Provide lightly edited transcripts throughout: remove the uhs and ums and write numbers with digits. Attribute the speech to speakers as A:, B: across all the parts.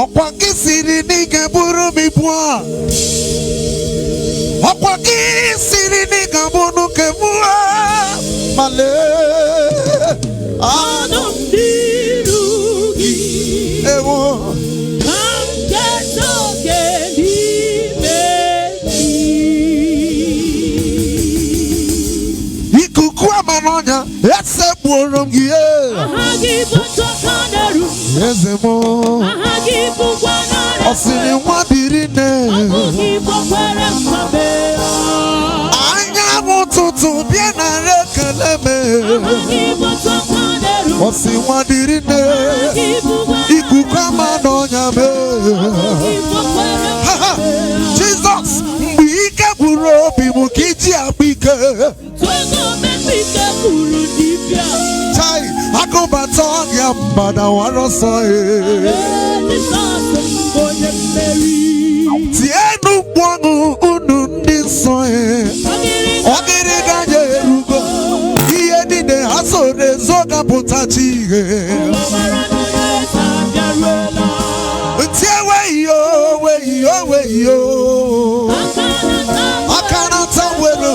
A: Ọkwa gị siri na ị ga-eburu m ibu a. Ọkwa gị siri na ị ga-abụ nke m a. Ma lee,
B: Anọ m n'iru gị.
A: Ewo.
B: Ka m keta oke n'ime gị.
A: Ikuku ama n'ọnya, esekpuoro m gị ee.
B: Aha gị bụ ntọka na-eru.
A: Eze m.
B: Aha gị bụkwa narị.
A: Ọ sịrị nwa biri nne.
B: Ọ bụ gị gbakwere mkpabe.
A: Anyanwụ ụtụtụ bịa nara ekele m.
B: Aha gị bụ ntọka na-eru.
A: Ọ sị nwa dịrị nne.
B: Aha gị bụkwa
A: Ikuku ama n'ọnya m.
B: Ọ bụ gị gbakwere
A: Ha, ha. Jizọs, mgbe ike gwụrụ obi m ka iji akpa ike.
B: Togo mepike kwuru dibịa.
A: Chai, agụbata ọhịa mgbada wara ọsọ ee.
B: Jizọs bụ onye mmeri.
A: Tienụ mkpu ọṅụ unu ndị nsọ ee. Ọgịrịga ya erugo. Ihe niile ha soro ezo ga-apụtachi ihe.
B: Ụwa mara na onye eze abịaruola.
A: Ntị enweghị onweghị onweghị o.
B: Aka
A: Aka na-ata nwere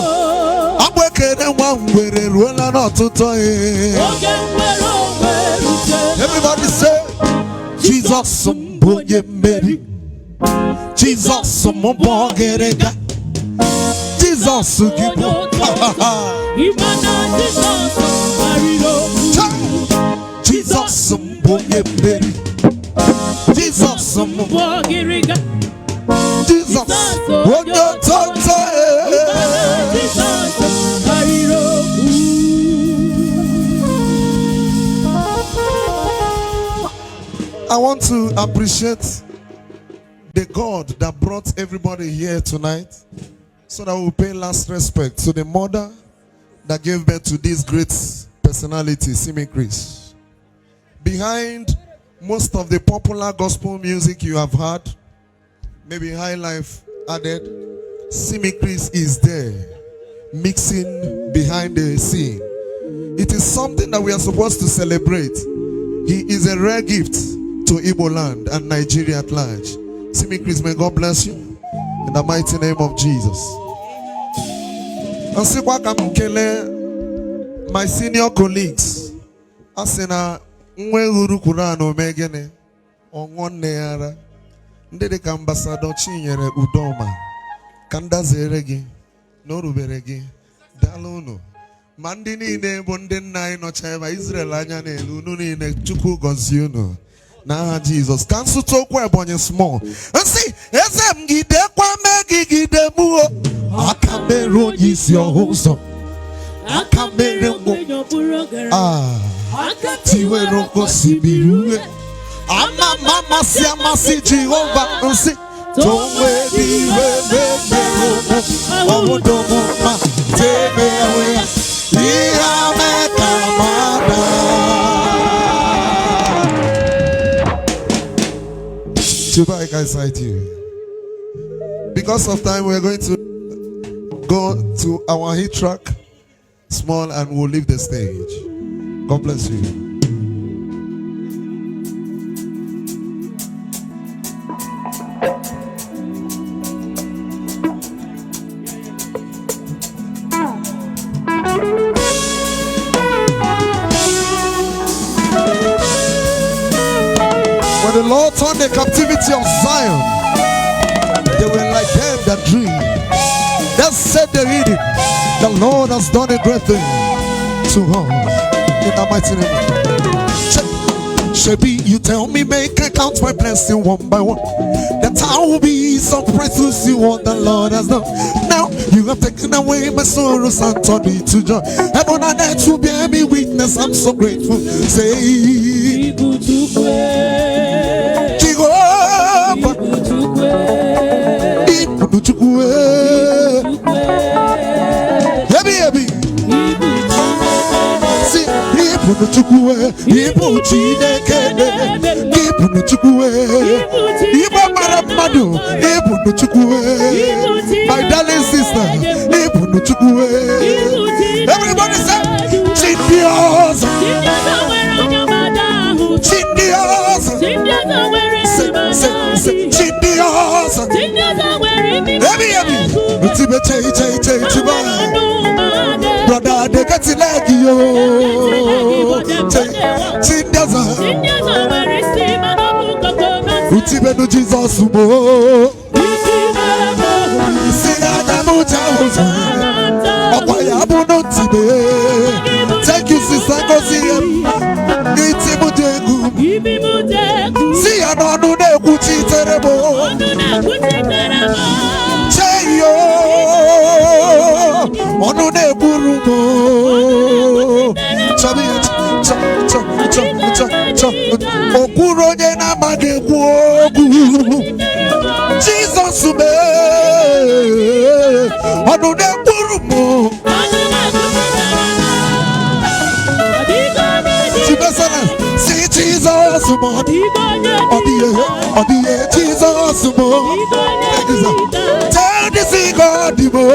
A: agba ekene nwa ngwere ruola n'ọtụtụ ee.
B: Oge nwere onwe rute.
A: Everybody say, Jizọs bụ onye mmeri. Jizọs m bụ ọgịrịga. Jizọs gị bụ.
B: Ịma na Jizọs karịrị okwu.
A: Jizọs bụ onye mmeri. Jizọs m
B: Bụ ọgịrịga.
A: Jizọs onye ototo
B: Ịma
A: ee.
B: na Jizọs karịrị okwu.
A: I want to appreciate the God that brought everybody here tonight so that we'll pay last respect to the mother that gave birth to this great personality, Simi Chris. Behind most of the popular gospel music you have heard, maybe High Life added, Simi Chris is there, mixing behind the scene. It is something that we are supposed to celebrate. He is a rare gift to Igbo land and Nigeria at large. Simi Chris, may God bless you in the mighty name of Jesus. Nsịkwa ka m kelee my senior colleagues. A sị na nwa eghuru kwuru ome gịnị ọṅụọ nne ya ara. Ndị dịka Ambassador Chinyere Udoma ka m daziere gị na o rubere gị, daalụ unu, ma ndị niile bụ ndị nna anyị nọcha ebe a, Israel anya n'elu unu niile. Chukwu gọzie unu n'aha Jizọs. Ka nsụtụ okwu Ebonyi small, nsị eze m gidekwa megigide m o aka mere onye isi ọhụ ụzọ aka mere mgbu
B: Ogbenye ọ bụrụ ọgaranya.
A: Ah,
B: Aka
A: tiwere oke osimiri uwe ama ama amasị amasị Jehova nsị tonwe iwe mebere ọbụdụ m mma tebe ya ihe ame ka mada. Chuba, I cite you. Because of time, we're going to go to our hit track small and we'll leave the stage. God bless you. When the Lord turned the captivity of Zion, they were like them that dream. That said the reading, the Lord has done a great thing to us. In the mighty name. Shebi, you tell me, make I count my blessing one by one. That I will be surprised to see what the Lord has done. Now you have taken away my sorrows and turned me to joy. Heaven and earth will bear me witness. I'm so grateful. Say,
B: Ibu Chukwu.
A: Jehovah,
B: Ibu Chukwu.
A: Ibu Chukwu.
B: Chukwu.
A: Ebi, ebi.
B: Ibu Chineke.
A: Si, Ibu Chukwu, Ibu Chineke, Ibu Chukwu. Igbo mara mmadụ, Ibu Chukwu. My darling sister, Ibu Chukwu. Everybody say, Chindioza,
B: Chi ndị ọzọ nwere anya ma ada ahụ.
A: Chindioza.
B: Chi ndị ọzọ nwere
A: Say,
B: ntị ma
A: Tibe che che che chiba. Brother, they get it like you. Chindaza. Utibe no Jesus mo. Si anya mu cha ụzọ. Ọkwa ya bụ n'otibe. Thank you, Sister Ngozi. Iti m dị egwu. Si ya n'ọnụ na-ekwuchitere m. Cheyo. Ọnụ na-ekwuru m. Chọrọ ya chọ chọ chọ chọ chọ. Okwuru onye na-amaghị ekwu okwu. Jizọs mee. Ọnụ na-ekwuru m. Chibesana, si Jizọs m. Ọ dịghị ọ dịghị Jizọs m. Tell this God mo.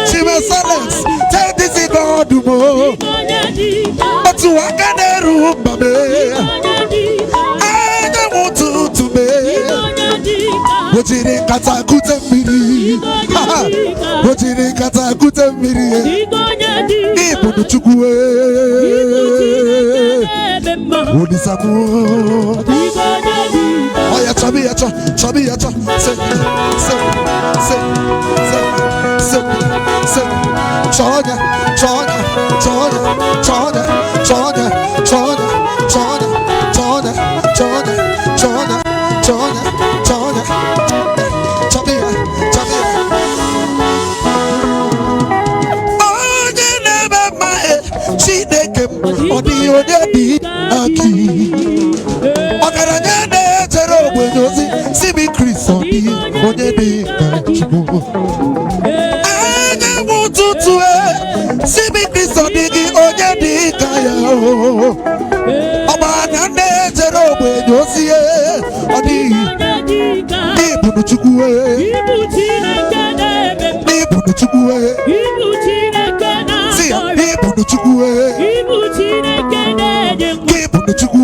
A: Chibesana, tell this God mo. Otu aka na-eru mba m. Anyanwụ ụtụtụ m. O jiri nkata kute mmiri. O jiri nkata kute mmiri. Ịbụnụ Chukwu. Olisamu. Oya chọbi ya chọ, chọbi ya chọ. Se, se, se, se, se, se. Chọnya, chọnya, chọnya, chọnya, chọnya, chọnya, chọnya, chọnya, chọnya, chọnya, chọnya, chọnya. Chọbi ya, chọbi ya. Onye na-eme mma Chineke m, ọ dịghị onye dị aki. Ọgaranya na-echere ogbenye ozi, si m Kristo ọ dịghị onye dị ka Chukwu. Anyanwụ ụtụtụ si m Kristo ọ dịghị onye dị ka ya o. Ọgaranya na-echere ogbenye ozi ọ dịghị n'ịbụnụ Chukwu n'ịbụnụ Chukwu si ya n'ịbụnụ Chukwu n'ịbụnụ Chukwu.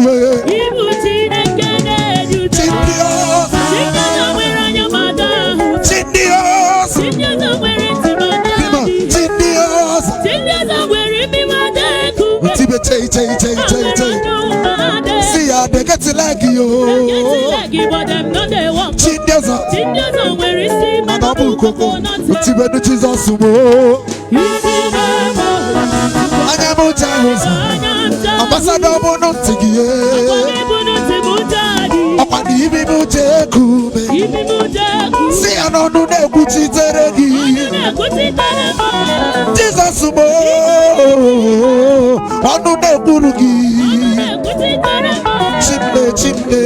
A: Chindios, Chindios, Tibe che che che che che. See ya, they get it like you. Chindios, Manabu koko. Tibe no Jesus mo. Anya mo cha ụzọ. Ambassador mo no tigiye. Ọkwa na ibi m je ekume. Si ya n'ọnụ na-ekwuchitere gị. Jizọs mo. Ọnụ na-ekwuru gị. Chimne chimne.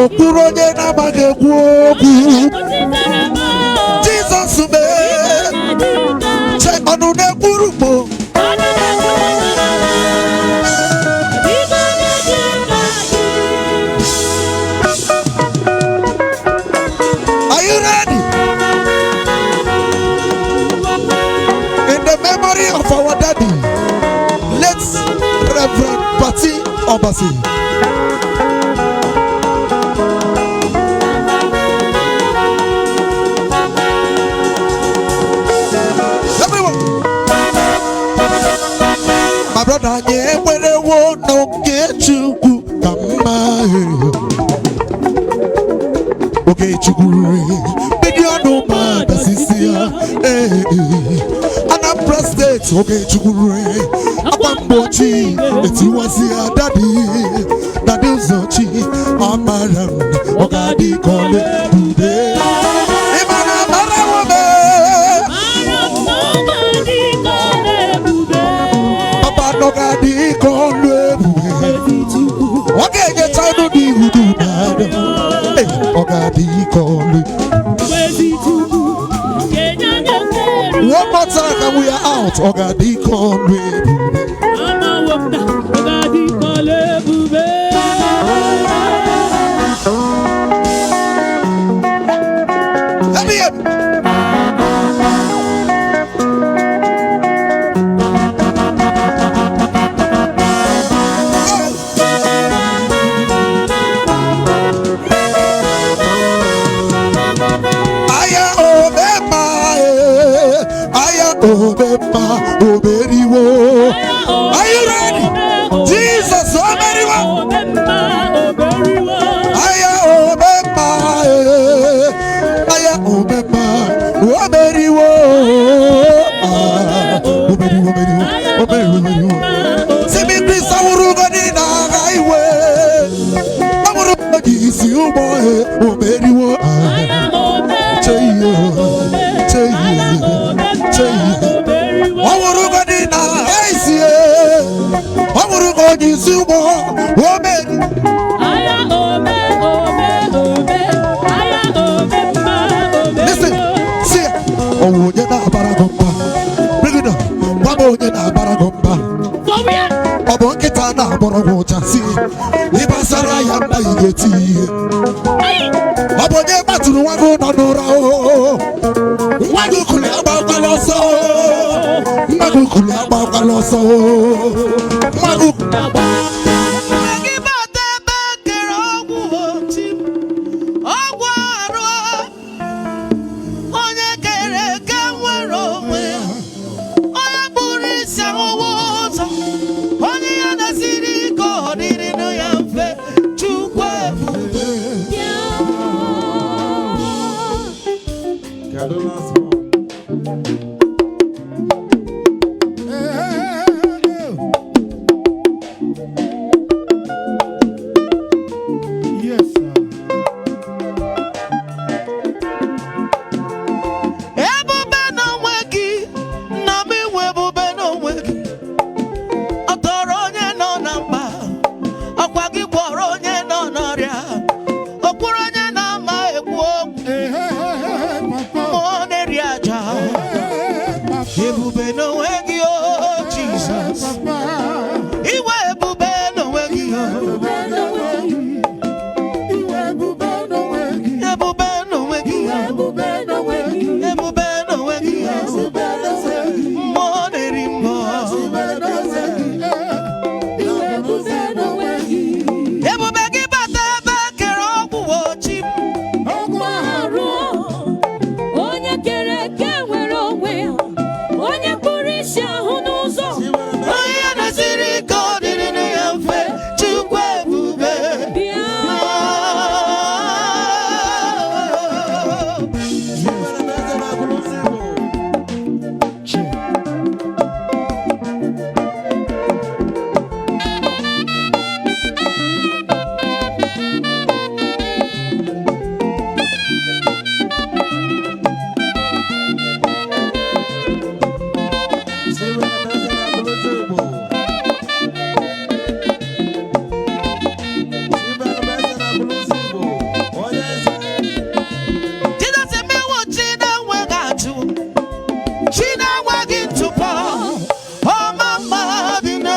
A: Okwuru onye na-amaghị ekwu okwu. Jizọs mee. Che ọnụ na-ekwuru m. Are you ready? In the memory of our daddy, let's Reverend Pati Obasi. Everyone. My brother, anyị ekwerewo n'oge Chukwu ka mma. Oge Chukwu mmiri ọnụ ma dasisi ya. Anambra State oge Chukwu akwa mgbochi etiwasị ya daddy daddy ụzọchi amara m ọ ga-adị ka ọlụ ebube. Ị ma na amara nwome papa nọ ga-adị ka ọlụ ebube. Ọ ga-enyecha unu n'ihu n'anya. Ọ ga-adị ka ọlụ. One more time and we are out. Ọ ga-adị ka ọlụ ebube. Let me hear. Aya Omemma, omeriwo. Are you ready? Jesus, omeriwo. Aya omemma, eh. Aya omemma, omeriwo. Ah, omeriwo, omeriwo, omeriwo, omeriwo. Simi Kristo awụrụgodi na agha iwe. Awụrụgodi isi ụgbọ eh, omeriwo. Ah, cheiyo, cheiyo, cheiyo. Ọwụrụgodi na agha isi eh. Ọwụrụgodi isi ụgbọ omeri. Listen, see, ọwụ onye na-abara gị mba. Bring it up. Gwa m onye na-abara gị mba. Ọ bụ nkịta na-agbọrọ gị ụja si ịgbasara ya mba ị ga-eti ihe. Ọ bụ onye gbatụrụ nwa gị nọ n'ụra o. Nwa gị kụrụ agbakwala ọsọ o. Nwa gị kụrụ agbakwala ọsọ o. Nwa gị.
C: Gị bata ebe kere ọgwụ oti ọgwụ arụ onye kere eke nwere onwe ya onye kpụrụ isi ahụhụ ụzọ onye ya na-esiri ike ọ dịrịnụ ya mfe. Chukwu ebube.
A: Kedu last one? Hey, hey, hey, hey.
D: Yes, sir.
C: Ebube n'onwe gị na m inwe ebube n'onwe gị ọ tọrọ onye nọ na mkpa ọkwa gị gwọrọ onye nọ n'ọrịa okwuru onye na-ama ekwu okwu.
D: Hey, hey, hey, hey, hey, papa.
C: Mmụọ na-eri aja.
D: Hey, hey, papa.
C: Ebube n'onwe gị o Jizọs.
D: Papa.
C: Iwe ebube n'onwe gị o.
D: Ebube n'onwe gị. Iwe ebube n'onwe gị.
C: Ebube n'onwe gị o.
D: Ebube n'onwe gị.
C: Ebube n'onwe gị o.
D: Ebube n'onwe gị.
C: Mmụọ na-eri mmụọ.
D: Ebube n'onwe gị. Iwe ebube n'onwe gị.
C: Ebube gị bata ebe kere ọgwụ ochi.
D: Ọgwụ arụ.
B: Onye kere eke nwere onwe ya, onye kpụrụ isi ahụ n'ụzọ.
C: Onye ya na-esiri ike ọ dịrịnụ ya mfe. Chukwu ebube.
B: Bịa.
D: Che.
C: Jizọs emewo chi na-enweghị atụ, chi na-enweghị ntụpọ, ọma mma dị na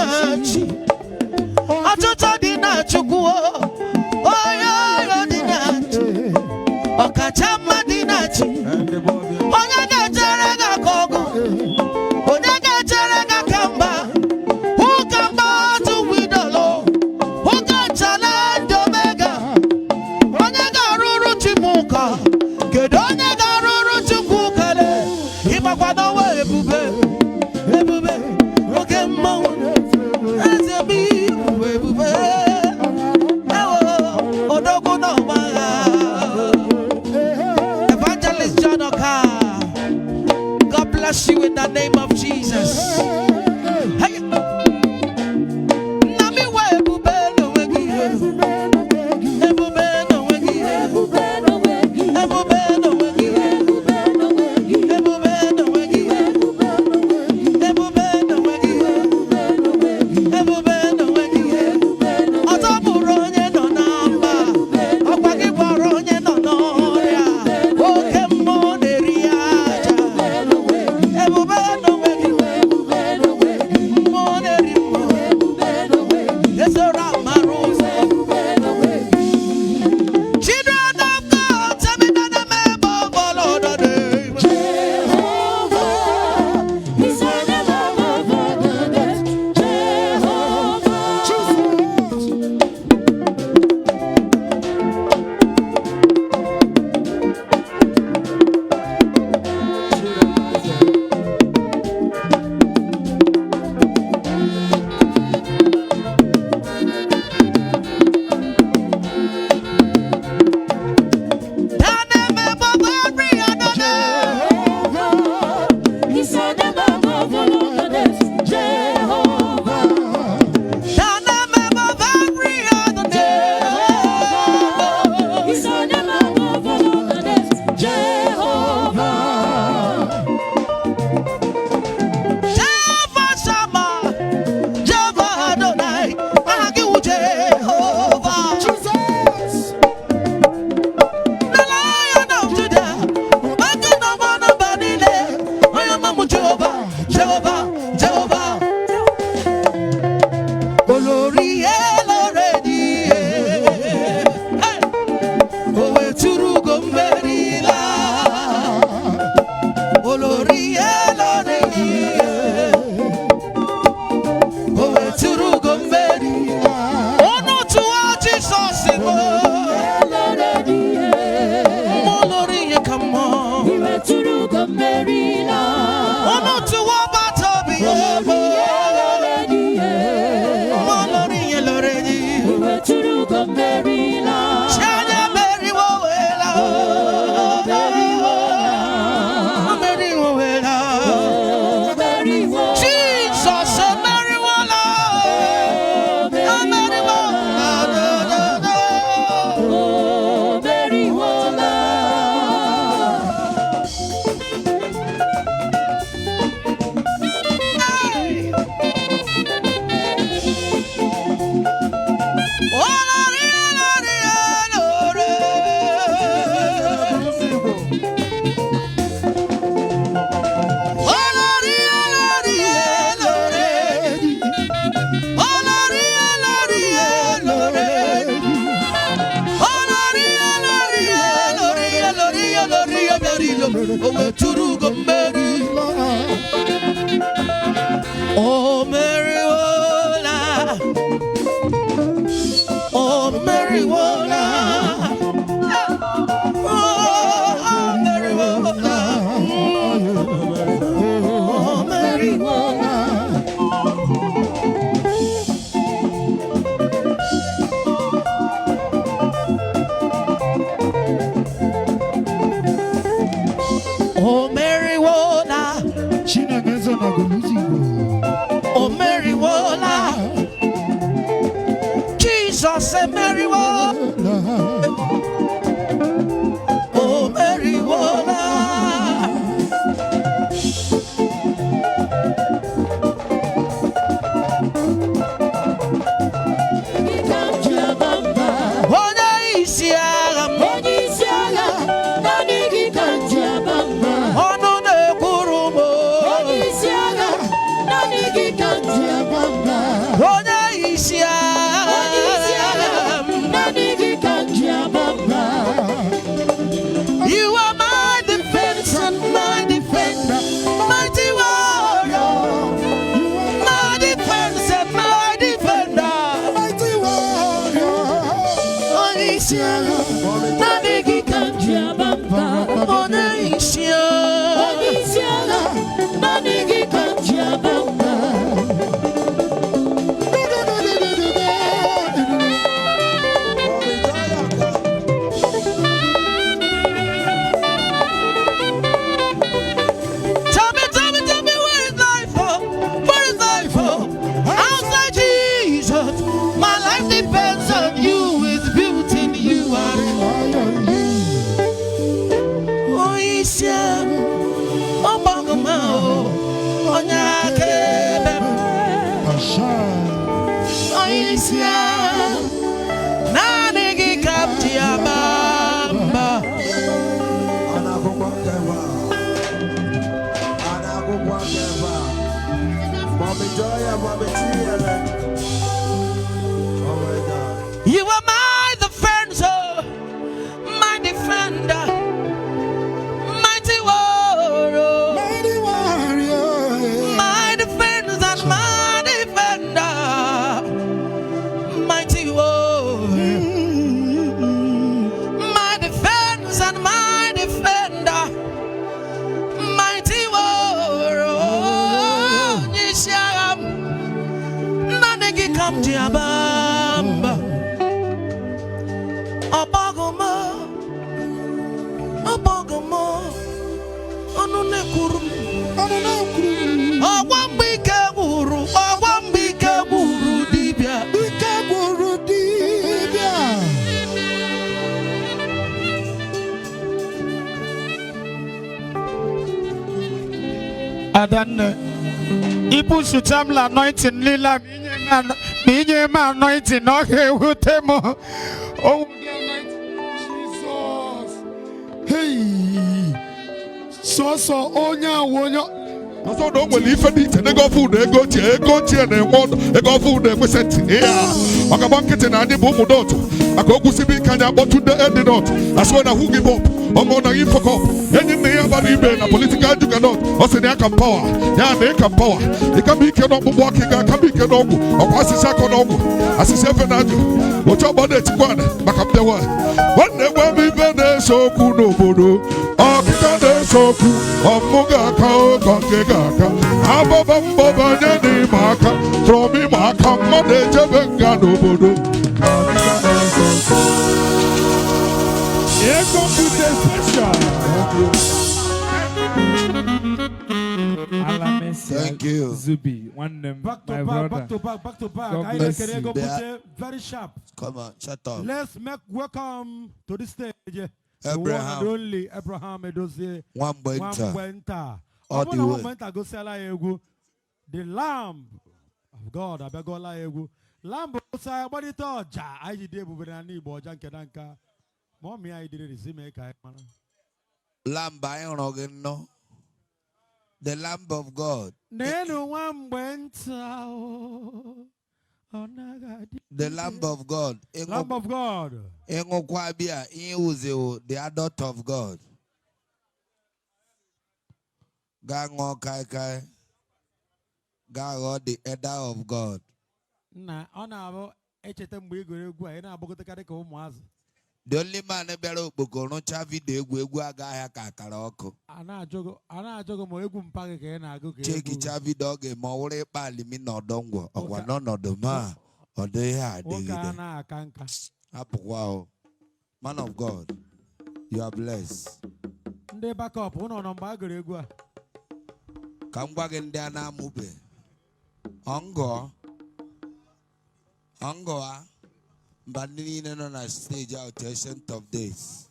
C: chi, ọtụtụ dị na Chukwu, onye ọrụ dị na chi, ọkacha mma dị na chi, onye ga-echere gị aka ọgụ, onye ga-echere gị aka mba, who can battle with the Lord, who can challenge Omega? Onye ga-arụrụ Chimuka, kedu onye ga-arụrụ Chukwu kele ịgbakwa n'ọnwa? Ebube, ebube, oke mmanwụ, eze m, ibu ebube, ewo odogwu n'ọgbagha. Evangelist John Oka, God bless you in the name of Jesus. Hey. Nna m, iwe ebube n'onwe gị.
D: Ebube n'onwe gị.
C: Ebube n'onwe gị.
B: Ebube n'onwe gị.
C: Ebube n'onwe gị.
B: Ebube n'onwe gị.
C: Ebube n'onwe gị.
B: Ebube n'onwe gị.
C: Ebube n'onwe gị.
B: Ebube n'onwe gị.
C: Ebube n'onwe gị.
B: Ebube n'onwe
C: Ọzọ bụrụ onye nọ na mba ọkwa gị gwọrọ onye nọ n'ọrịa oke mmụọ na-eri aja.
B: n'onwe gị.
C: Ebube n'onwe gị.
B: Ebube n'onwe gị.
C: Mmụọ Jizọs emeriwola. Emeriwola.
B: O meriwola.
C: Olori, olori, olori. Olori, olori, olori. Olori, olori, olori. Olori, olori, olori, olori, olori, olori, olori. O weturu ugo mmeri. O meriwola. O meriwola. O meriwola. O meriwola. O meriwola.
D: Chineke na Goluzi Igbo.
C: O meriwola. Jesus emeriwo. O meriwola.
B: Gị ka m ji aba mba.
C: Onye isi agha m.
B: Onye isi agha, naanị gị ka m ji aba mba.
C: Ọnụ na-ekwuru m.
B: Onye isi agha, naanị gị ka m ji aba mba.
C: Onye isi
B: Onye isi agha,
C: agha m.
B: naanị gị ka m ji aba mba.
C: You are my defense and my defender, mighty warrior. My defense and my defender.
D: Mighty warrior.
C: Onye isi agha.
B: Naanị gị ka m ji aba mba.
C: Onye isi agha.
B: Onye isi agha, naanị gị ka m ji aba mba.
C: Tell me, tell me, tell me, where is life? Oh, where is life? Oh, outside Jesus, my life depends on you. It's built in you. Oh, isi agha, ọ gbago m ahụ, onye akaebe m. Onye isi agha, naanị gị ka m ji aba mba.
A: A na-akwụkwọ aka ebe a. A na-akwụkwọ aka ebe a. Mommy Joy and Mommy Chinyere. Oh my God.
C: You are my defense, oh, my defender, mighty warrior,
D: Mighty warrior.
C: my defense and my defender, mighty warrior, my defense and my defender, mighty warrior. Onye isi agha m, naanị gị ka m ji aba mba. Ọgbọgụm, ọgbọgụm, ọnụ na-ekwuru m.
D: Ọnụ na-ekwuru m.
C: Ọgwa mgbe ike gwụrụ, ọgwa mgbe ike gwụrụ dibịa.
D: Ike gwụrụ dibịa.
E: Adanne, ibusucha m la anointing niile a ma inye m anointing ọ ga-ewute m. O nwere anointing.
D: Jesus. Hey. Sọsọ onye awụ onye
A: Ọsọ na o nwere ife dị iche n'ego ọfụ na ego ochie. Ego ochie na-enwe ọdụ, ego ọfụ na-enwe senti ya. Maka gba nkịtị na anyị bụ ụmụ dọtụ maka okwu sibe ike anyị akpọtụ ndị edi dọt asịwe na who give up ọmọ na gị fọkọp enyi nna ya gbara ibe na politikal juganọt. Ọ sị na ya ka pawa ya na ịka pawa ịkaba ike n'ọkpụkpụ aka ị ga-akaba ike n'ọgwụ ọkwa asịsị akọ n'ọgwụ asịsị efe na ajụ oche ọgbọ na-etikwa ana maka mbịawa. Nwanne, gwa m ibe na-ese okwu n'obodo. Ọkịka na-ese okwu, ọmụ ga-aka ụkọ nke ga-aka abọba mbọba nye n'ịma aka tụrọm ịma aka mmadụ ejebe nga n'obodo.
E: Ego Bute Special. Ala.
F: Excellencia
G: Thank you.
F: Zubi, nwanne m,
H: Back to
F: my
H: back,
F: brother.
H: back to back, back to back.
F: God
H: Anyị
F: bless
H: na-ekele
F: you.
H: ego
G: They are-
H: bute very sharp.
G: Come on, shut up.
H: Let's make welcome to the stage the one
G: Abraham.
H: and only Abraham Edozie.
G: Nwamgbe nta.
H: Nwamgbe nta.
G: All
H: Ọ bụrụ
G: the
H: na
G: way.
H: Nwamgbe nta gosiala ya egwu, the Lamb of God abịagola ya egwu. Lamb gosi anyị gbalite ọja anyị ji dị ebube n'ala Igbo, ọja nke na nka. Ma ọ mịa anyị dịrị ezi mee ka anyị mara.
G: Lamb anyị hụrụ gị nnọọ. The Lamb of God.
H: N'elu nwamgbe nta o, ọ naghị adị.
G: The Lamb of God.
H: Lamb of God.
G: Ịṅụkwa bịa ihe wuziwo the adult of God. Gaa ṅụọ kaikai. Gaa ghọọ the elder of God.
H: Nna, ọ na-abụ echeta mgbe ị gụrụ egwu a, ị na-agbakọtakarị ka ụmụazị.
G: The only man bịara okpoko rụchaa video egwu egwu aga ahịa ka akara ọkụ.
H: A na-ajụ gị ma egwu mpa gị ka ị na-agụ ka egwu.
G: Chekicha video ọ ga-eme ọ wụrụ ịkpa alimi n'ọdọ ngwọ ọkwa n'ọnọdụ ma ọ dị ihe
H: Nwoke a
G: adịgide.
H: na-aka nka.
G: Hapụkwa o. Man of God, you are blessed.
H: Ndị backup, ụnọ nọ mgbe a gụrụ egwu a?
G: Ka m gwa gị ndị a na-amụbe. Ọngọ. Ọngọ a. Mba ndị niile nọ na stage ahụ to Ancient of Days.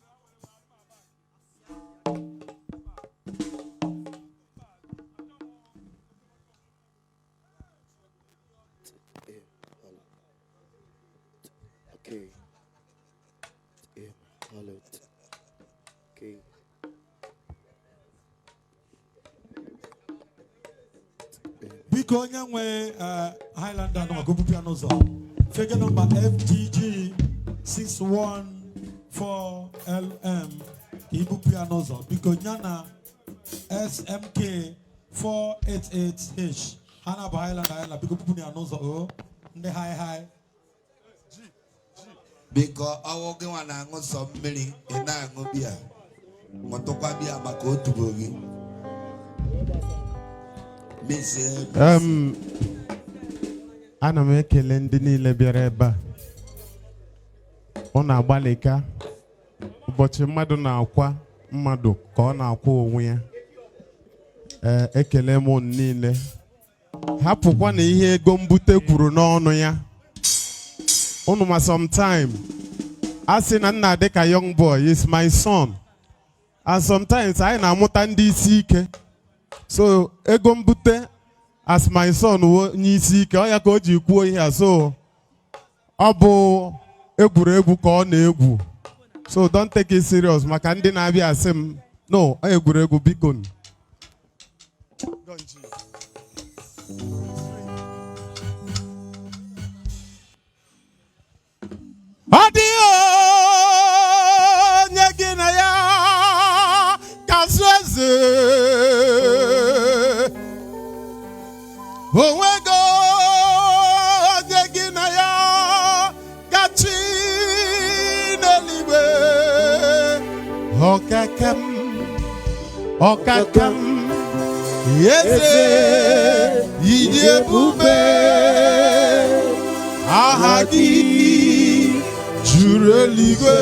I: Okay. M hello. K.
H: Biko, onye nwe Highlander nọ maka obupu ya n'ụzọ. Fege nọmba FGG 614LM ka ibupụ ya n'ụzọ. Biko, ya na SMK 488H. Ha na-abụ Highlander Highlander. Biko, bupụ ya n'ụzọ o. Ndị high high.
G: Biko, ọwụ gị nwa na-aṅụ sọ mmiri, ị na-aṅụ biya, ṅụtụkwa biya maka otubo gị. Mezie.
J: Ana m ekele ndị niile bịara ebe a. Ọ na-agbalịka ụbọchị mmadụ na-akwa mmadụ ka ọ na-akwa onwe ya. Ee, ekele m unu niile. Hapụkwa na ihe ego mbute kwuru n'ọnụ ya unu, ma sometime a sị na nna dị ka young boy is my son, and sometimes anyị na-amụta ndị isi ike. So ego mbute as my son wo onye isi ike, ọ ya ka o ji kwuo ihe a. So ọ bụ egwuregwu ka ọ na-egwu, so don't take it serious. Maka ndị na-abịa asị m no, ọ egwuregwu, biko nụ.
A: Go in Jesus.
J: Ọ dịghị onye gị na ya ka-azụ eze, onwego onye gị na ya gachi n'eluigwe. Ọkaka m, ọkaka m, eze, ịdị ebube, aha gị juru eluigwe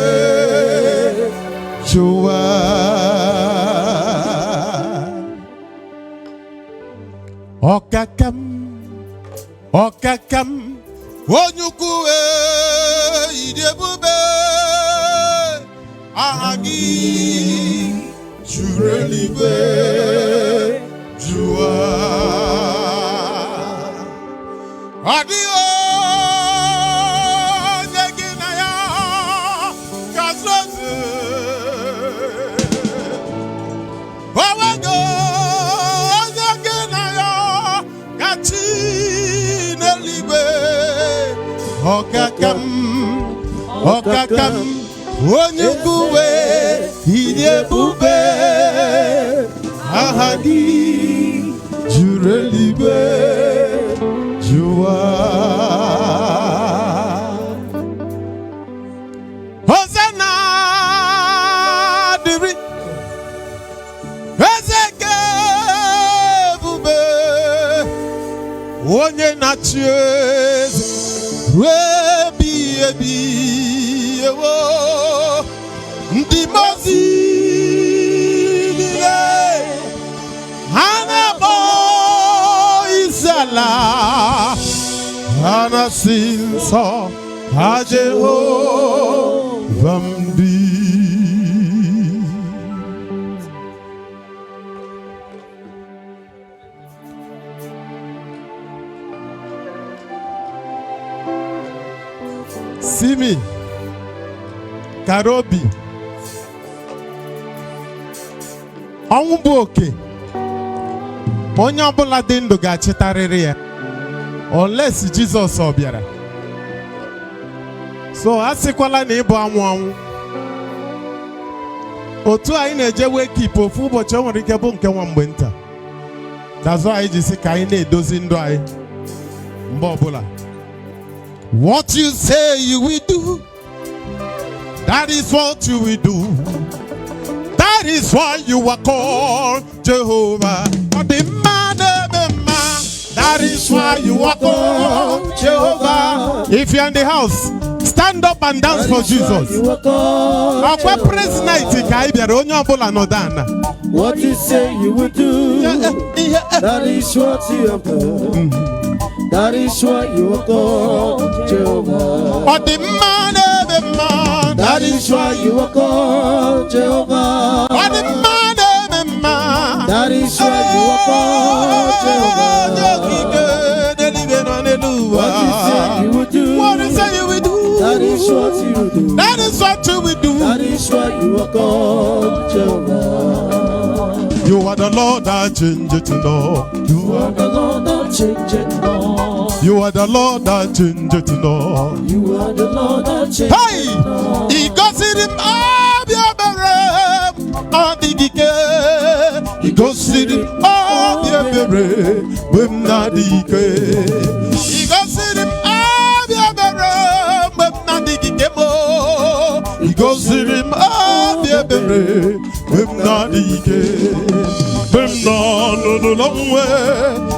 J: jụwa. Ọkaka m, ọkaka m, onye ukwu, ịdị ebube, aha gị juru eluigwe jụwa. Ọ dịghị onye gị na ya ga-azụ eze, onwego onye gị na ya gachi n'eluigwe. Ọkaka m, ọkaka m, onye ukwu, ịdị ebube, aha gị juru eluigwe jụwa. Hosanna dịrị eze nke ebube, onye na-achị eze ruo ebighị ebi. Ewo, ndị mmụọ ozi niile ha na-akpọ. ala ha na-asị nsọ ha Jehova m dị. Simi Karobi, ọnwụ bụ oke onye ọbụla dị ndụ ga-achịtarịrị ya, unless Jizọs ọ bịara. So a sịkwala na ịbụ anwụ anwụ otu anyị na-eje wake keep ofu ụbọchị, o nwere ike bụ nke nwa mgbe nta. That's why anyị ji sị ka anyị na-edozi ndụ anyị mgbe ọbụla. What you say you will do, that is what you will do. That is why you are called Jehovah. Ọ dị mma na-eme mma. That is why you are called Jehovah. If you're in the house, stand up and dance for Jesus. Ọkwa praise night ka anyị bịara, onye ọbụla nọdụ ana.
I: What you say you will do, that is what you have done. That is why you are called Jehovah.
J: Ọ dị mma na-eme mma.
I: That is why you are called Jehovah.
J: Ọ dị mma na-eme mma.
I: That is why you are called Jehovah.
J: Onye okike n'eluigwe nọ n'elu ụwa.
I: What you say you will do,
J: What you say you will do,
I: that is what you will do.
J: that is what you will do.
I: That is why you are called Jehovah.
J: You are the Lord that changeth not.
I: You are the Lord that changeth not.
J: You are the Lord that changeth not.
I: You are the Lord that changeth
J: Hey!
I: not.
J: Ị gosiri m obi ebere m adịghị ike. Ị gosiri m obi ebere mgbe m na-adịghị ike. Ị gosiri m obi ebere mgbe m na-adịghị ike m. Ị gosiri m obi ebere mgbe m na-adịghị ike. Mgbe m nọ n'ụlọ nwe,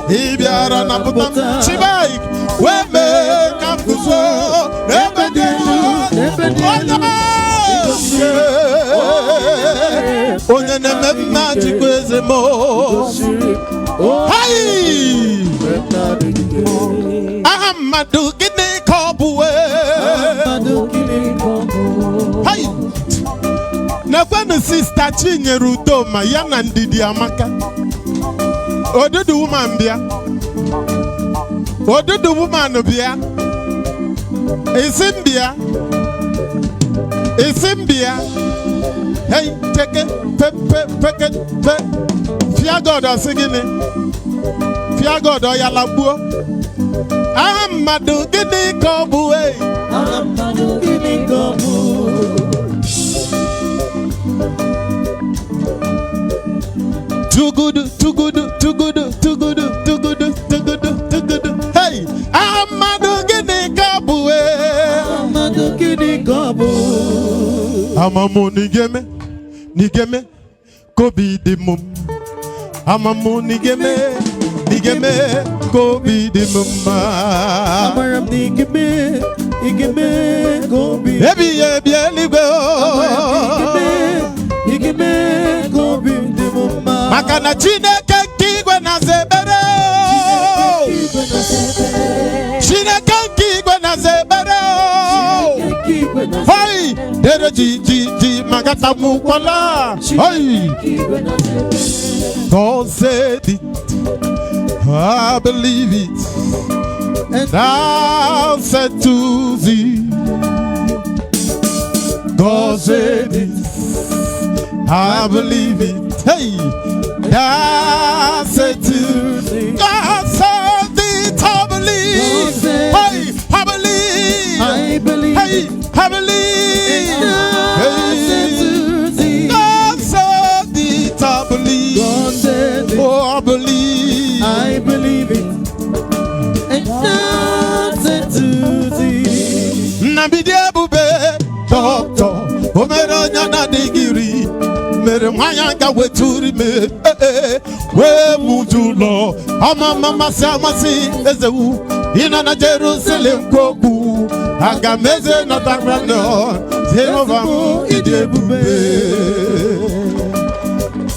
J: ị bịara napụta m. Chibaik wee mee ka m guzo n'ebe dị elu.
I: N'ebe dị elu.
J: Onye na-eme mma, jikwa eze m.
I: Gosiri
J: Hai!
I: m
J: Aha mmadụ gịnị ka ọ bụ wee?
I: Mmadụ gịnị ka ọ bụ?
J: Hai! Nekwenụ Sister Chinyere Udoma ya na Ndidi Amaka. Odudu woman bịa. Odudu woman bịa. Isi m bịa. Isi m bịa. Hey, teke, pe, pe, peke, pe. Fear God ọsị gịnị? Fear God ọ ya lagbuo. Aha mmadụ gịnị ka ọ bụ ei?
I: Aha mmadụ gịnị ka ọ bụ?
J: Tugudu, tugudu, tugudu, tugudu, tugudu, tugudu, tugudu. Hey! Aha mmadụ gịnị ka ọ bụ ee?
I: Aha mmadụ gịnị ka ọ bụ?
J: Amamụ n'igeme, n'igeme, k'obi dị m mma. Amamụ n'igeme, n'igeme, k'obi dị m mma.
I: Amara m na ị ga-eme, ị ga-eme ka obi
J: Ebighị ebi eluigwe
I: Amara m na
J: o.
I: ị ga-eme, ị ga-eme ka obi dị m mma.
J: Maka na Chineke nke igwe na-aza ekpere.
I: Igwe na-aza ekpere.
J: Chineke nke igwe na-aza ekpere.
I: Chineke igwe na-aza
J: Hey! Dere ji ji ji magata mukwala. Hey!
I: Igwe na-aza ekpere.
J: God said it, I believe it.
I: And
J: Thou said to thee, God said it, I believe it. Hey, thou said to thee, God said it, I believe.
I: God said
J: Hey, I believe.
I: I believe
J: Hey,
I: it.
J: I believe.
I: Thou said
J: Hey,
I: to thee.
J: God said it, I believe.
I: God said it.
J: Oh, I believe.
I: I believe it. And thou said to thee.
J: Nnamdi Ebube, dọkịta o mere onye na-adịghị iri mere nwanyị ga weturu ime ee, wee muju ụlọ ọmama masị amasị ezewu ịnọ na Jerusalem kwokwu aga m eze nọtara Jehova m ịdị ebube.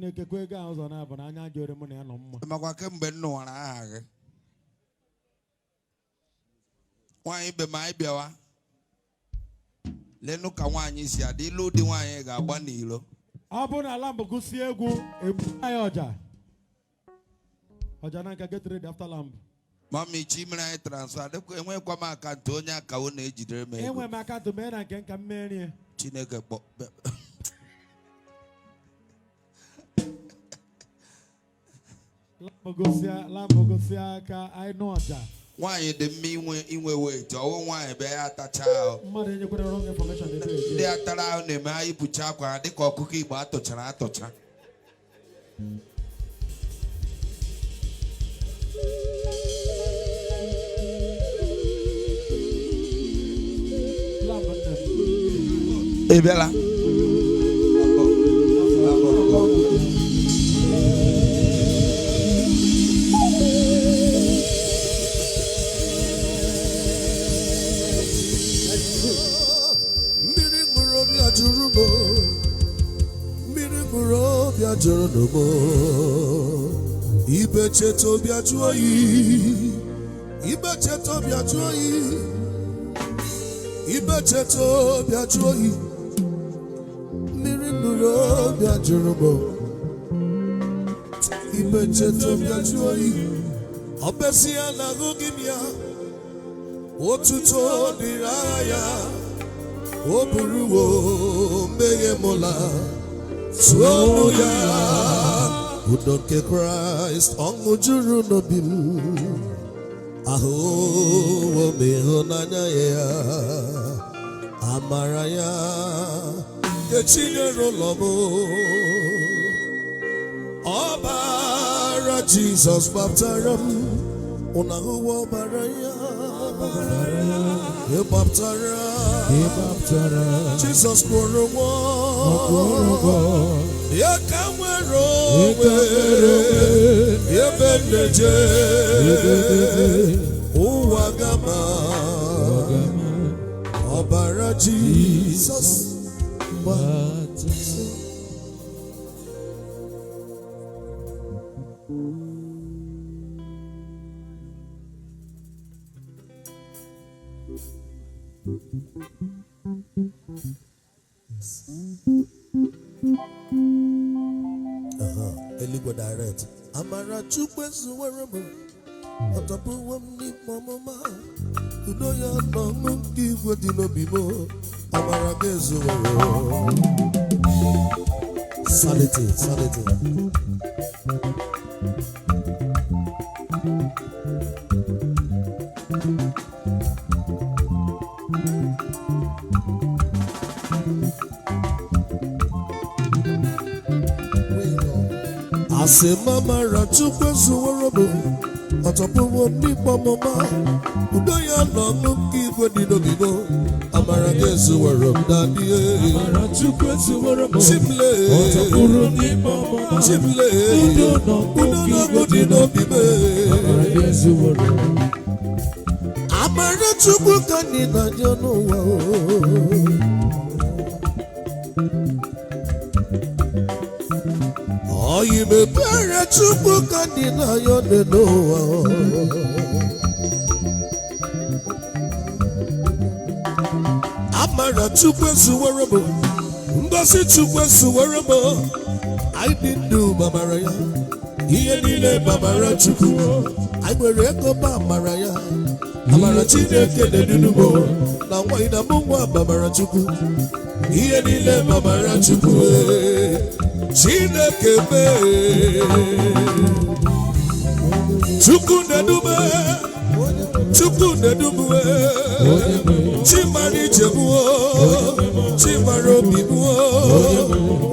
H: Na-ekekwa ego ahụ ụzọ na-abụ na anya jụrụ mụ na ya nọ mma.
G: Makwa kemgbe m nụwara aha gị. Nwaanyị ibe m, anyị bịawa. Lenụ ka nwaanyị si adị. Ilu dị, nwaanyị ga-agba n'ilo.
H: Ọ bụrụ na ala mbụ gụsie egwu, egbu anyị ọja. Ọja na nka, get ready after lamb.
G: Mami chi mere anyị transfer. Dịkwa enwekwa m account, onye akawo na-ejidere m ego.
H: Enwe m account, mee na nke nka mmeri.
G: Chineke kpọ.
H: Lamb gụsịa aka, anyị nụ ọja.
G: Nwaanyị dị mma inwe weight. Ọwụ nwaanyị bịa ya atacha ahụ.
H: Mmadụ enyekwara wrong information ebe
G: Ndị
H: eje.
G: atara ahụ na-eme ha yipucha akwa ha dịka ọkụkọ Igbo atụchara atụcha.
H: Lamb nne m.
G: Ị bịala?
A: Mmiri ṅụrụ obi ajụrụ m, mmiri ṅụrụ obi ajụrụ m. Ibe cheta obi ajụ oyi, ibe cheta obi ajụ oyi, ibe cheta obi ajụ oyi. Mmiri ṅụrụ obi ajụrụ m, ibe cheta obi ajụ oyi. Ọ besi ya na ahụghị m ya, otuto dịrị agha ya. O buruwo mmehie mụla, tụọnụ ya. Udo nke Kraịst, ọṅụ juru n'obi m. Ahụwo m ịhụnanya ya, amara ya nke chinyere ụlọ m. Ọbara Jizọs gbapụtara m. Ụnụ ahụwo ọbara ya? Ịgbapụtara. Jizọs kwụrụ ụgwọ ya ka nwere onwe. Ebe m na-eje, ụwa gama. Ọbara Jizọs gbapụtara. Eluigwe direct. Amara Chukwu ezuwere m, ọtọpụwo m n'ime ọmụma. Udo ya na ọṅụ nke igwe dị n'obi m. Amara gị ezuwere. Sanity, sanity. Asị m amara Chukwu ezuwere m, ọtọpụwo m n'ikpe ọmụma. Udo ya na ọṅụ nke igwe dị n'obi m. Amara gị ezuwere m, daddy.
I: Amara Chukwu ezuwere m.
A: Chimle.
I: Ọtọpụrụ n'ime ọmụma.
A: Chimle.
I: Udo na ọṅụ
A: udo
I: nke
A: na
I: igwe
A: ọṅụ dị n'obi m.
I: Amara gị ezuwere m.
A: Amara Chukwu ka anyị na-ajọ n'ụwa o. Oyi mepere Chukwu ka anyị na-ayọ n'ụwa o. Amara Chukwu ezuwere m, ngozi Chukwu ezuwere m. Anyị dị ndụ mamara ya, ihe niile mamara Chukwu. Anyị nwere ego ma amara ya, amara Chineke na-edunu m na nwanyị na mụ nwa mamara Chukwu. Ihe niile mamara Chukwu ee. Chineke mee. Chukwu na-edume, Chukwu na-edume. Chimara ijebuo, chimara obi buo,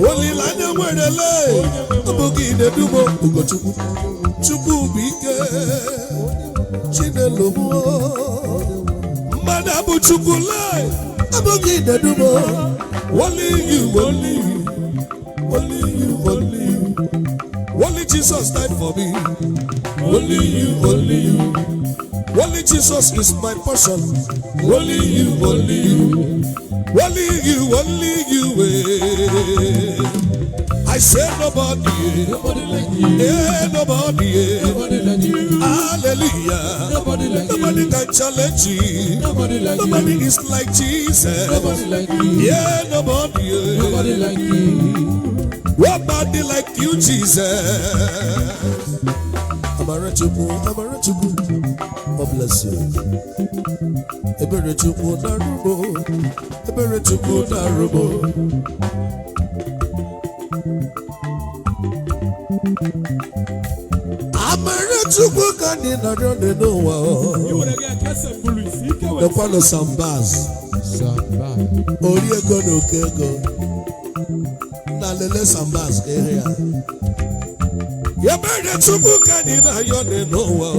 A: olileanya nwerele. Ọ bụ gị na-edumo. Ugochukwu, Chukwu bụ ike. Chinelo buo, mmadụ abụ Chukwu lee. Ọ bụ gị na-edumo. Only you, only you, only you, only you. Only Jesus died for me. Only you, only you. Only Jesus is my portion. Only you, only you. Only you, only you. Eh. I say nobody.
D: Nobody like you.
A: Yeah, nobody.
D: Nobody like you.
A: Hallelujah.
D: Nobody like you.
A: Nobody can challenge you.
D: Nobody like
A: Nobody
D: you.
A: is like Jesus.
D: Nobody like you.
A: Yeah, nobody.
D: Nobody like you.
A: Nobody like you, Jesus. Amarachukwu, Amarachukwu, God bless you. Eberechukwu narubo, Eberechukwu narubo. Amarachukwu ka anyị na-arịọ dị n'ụwa. Lekwanụ Sambaz, ori ego na oke ego. Na lele Sambaz ka ihe ya. Eberechukwu ka anyị na-arịọ dị n'ụwa.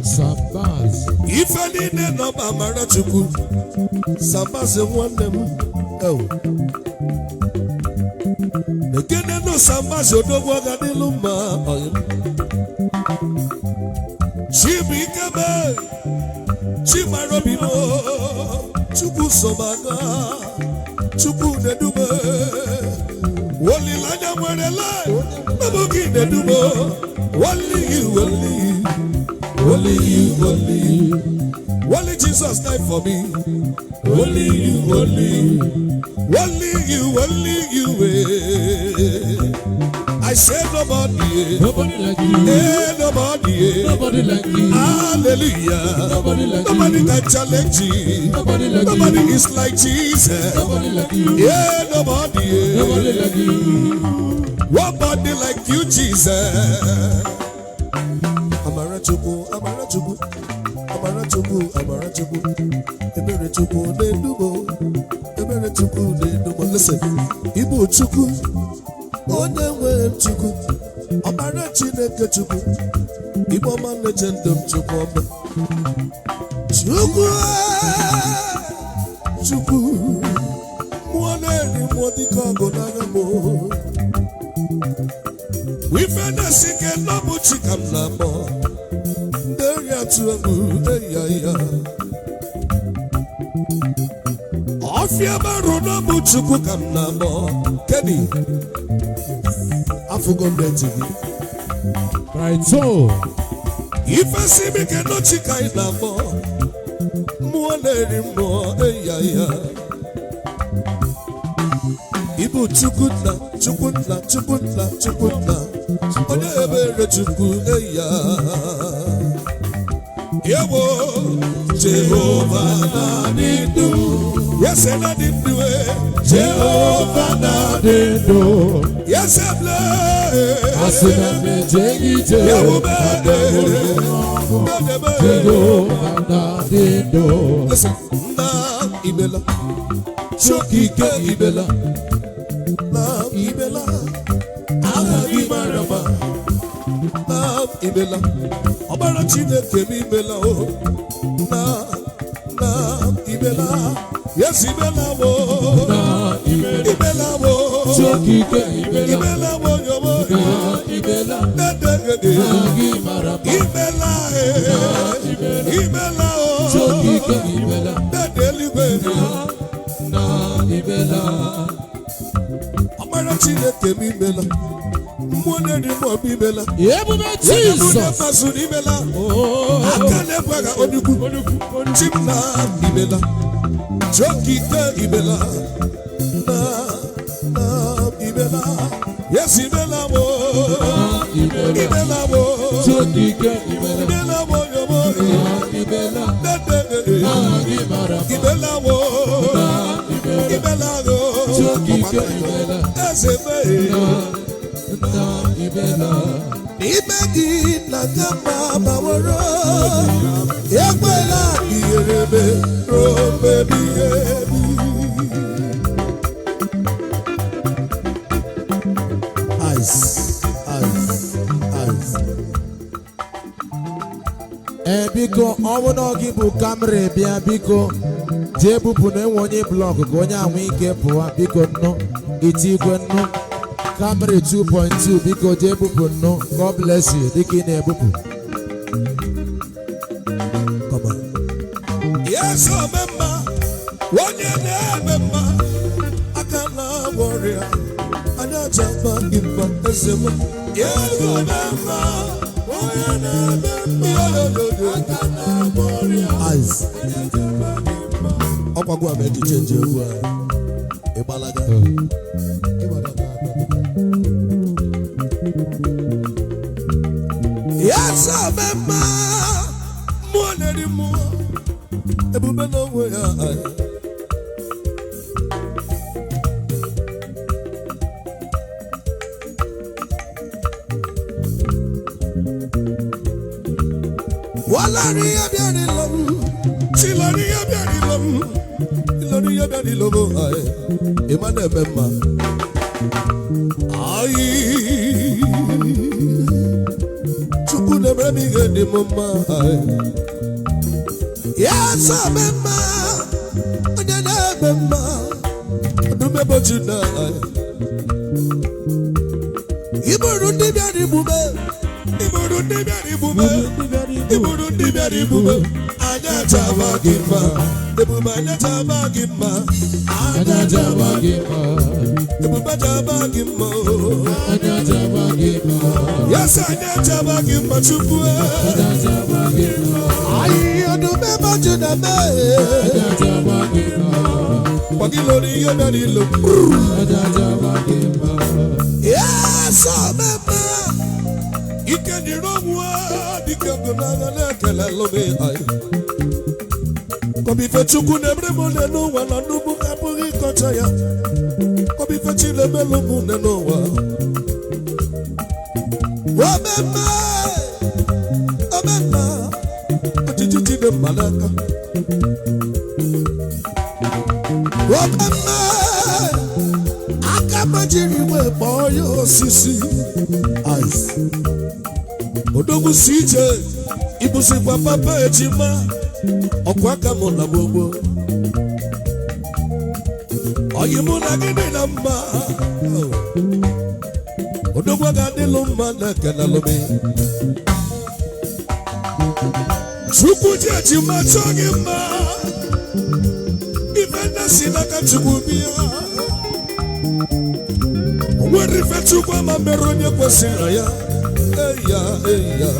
D: Sambaz.
A: Ife niile nọ ma Amarachukwu. Sambaz nwanne m. Ewu. Ekene nụ Sambaz odogwu ọ ga-adịlụ mma ọyị m. Chibuike me, Chimarobi m, Chukwu so m aga, Chukwu na-edume. Olileanya nwerela, ọ bụ gị na-edume. Only you, only you, only you, only you. Only Jesus died for me. Only you, only you, only you, only you. Eh. I say nobody,
D: Nobody like you.
A: eh, nobody, eh.
D: Nobody like you.
A: Hallelujah.
D: Nobody like
A: Nobody
D: you.
A: can challenge you.
D: Nobody like
A: Nobody
D: you.
A: is like Jesus.
D: Nobody like you.
A: Yeah, nobody. eh.
D: Nobody like you.
A: Nobody like you, Jesus. Amarachukwu, Amarachukwu, Amarachukwu, Amarachukwu. Eberechukwu na-edubo, Eberechukwu na-edubo. Listen, Ibu Chukwu, onye nwe m Chukwu, ọbara Chineke Chukwu, Igbo ọma na-eche ndụ m Chukwu ọma. Chukwu, eh, Chukwu, mmụọ na-eri mmụọ dịka ọgụ n'agha m. Ife na-esi ike n'ọbụ chi ka m na-akpọ. Ndị eri atụ egwu eya ya. Ọfịa marụ n'ọbụ Chukwu ka m na-akpọ. Kenny, afụgo m ntị gị.
D: Right so.
A: Ife si m ike n'ochi ka anyị na-akpọ. Mmụọ na-eri mmụọ eya ya. Ibu Chukwu nna, Chukwu nna, Chukwu nna, Chukwu nna. Onye ebere Chukwu eya. Yewo, Jehova na ndụ. Yes, na dị ndụ e. Jehova na dị
D: Dedo.
A: Yes, eble.
D: Asị na mmeje ije.
A: Yewo be.
D: Jehova na dedo.
A: Listen, na imela. Chokike imela. Na imela. Aha gị mara mma. Na imela. Ọbara Chineke m imela o. Na na imela. Yes, imela o.
D: Na imela.
A: Imela o.
D: Chokike imela.
A: Imela o yomo.
D: Na imela.
A: Dedegede.
D: Aha gị mara mma.
A: Imela e. Imela o.
D: Chokike imela.
A: Dede eluigwe.
D: Na imela.
A: Ọbara Chineke m imela. Mmụọ na-eri mmụọ m imela.
D: Ebube
A: Onye bụ onye
D: Jizọs.
A: mmasị n'imela.
D: Oh.
A: Aka na-ekwe ka onukwu. Chimna imela. Chokike imela. Na na imela. Yes, imela mo.
D: Na imela.
A: Imela mo.
D: Chokike imela.
A: Imela mo yomo.
D: Na imela.
A: Dede.
D: Aha gị mara mma.
A: Imela mo.
D: Na imela.
A: Imela mo.
D: Chokike imela.
A: Eze me.
D: Na imela.
A: N'ime gị na kama baworo ekwela ihere me ruo mgbe ebighị ebi. Ice, ice, ice.
I: Ee, biko, ọ bụ na ọ gị bụ Camry bịa, biko jee bupụ na enwe onye blọk ka onye anwụ ike pụọ, biko nnụ iti igwe nnụ Camry 2.2, biko jee bupụ nnụ. God bless you dịka ị na-ebupụ.
A: Come on. Yes, omemma. Onye na-eme mma aka na-agwọ ọrịa anya chaba gị mma eze m. Eze mma onye na-eme mma aka na-agwọ ọrịa.
I: Eyes. Ọkwa gwa m eji chenji egwu a. Ịgbalaga.
A: Yes, I'm a mmụọ na-eri mmụọ ebube n'onwe ya anyị. Walari ya bịa n'ilo m, chilari ya bịa n'ilo m, ilori ya bịa n'ilo m, anyị.
I: Ịma na-eme mma.
A: Anyị. Chukwu na-emere m ihe dị m mma, anyị. Ya sọ m mma, onye na-eme mma, ọdụmebochi na anyị. Iburu ndị bịara igbume, iburu ndị bịara igbume, iburu ndị bịara igbume, anya chaba gị mma, ebube anya chaba gị mma, anya chaba gị mma, ebube chaba gị mma, yes anya chaba gị mma Chukwu. Ayị ọdụmebochi na mee, kwagị lórí ihe bịara ilo. Yes, ọmụma ike dịrị onwe dike ndụ n'agha na-ekele lụmị anyị. Kọbife Chukwu na-emere m one n'ụwa na nnukwu abụghị ịkọcha ya. Kọbife chi na-emelụ m une n'ụwa. Omeme, omeme, ojiji ji dị mma n'aka. Omeme, aka majiri wee kpọọ ya osisi.
I: Eyes.
A: Odogwu si ije ibụsikwa papa ejima ọkwa aka mụ na gbogbo ọyị mụ na gị dị na mma. Odogwu ga-adịlụ mma na ekenelụmi. Chukwu ji ejima chọọ gị mma, ife nne si n'aka Chukwu bịa. O nwere ife Chukwu ama mere onye kwesịrị ya. Eya, eya.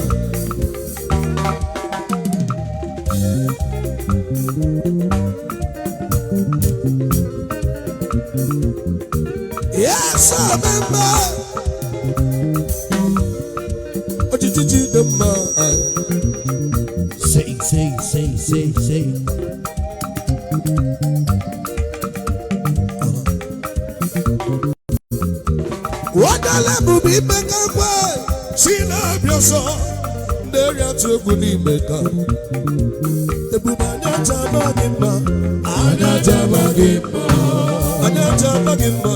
A: Yes, ọmụma ojiji ji dị mma.
C: Say, say, say, say, say.
A: Wadala bụbu ime ka kwe si na-abịa ọsọ ndị eri atụ egwu n'ime ka ebube anya chaba gị mma, anya chaba gị mma, anya chaba gị mma.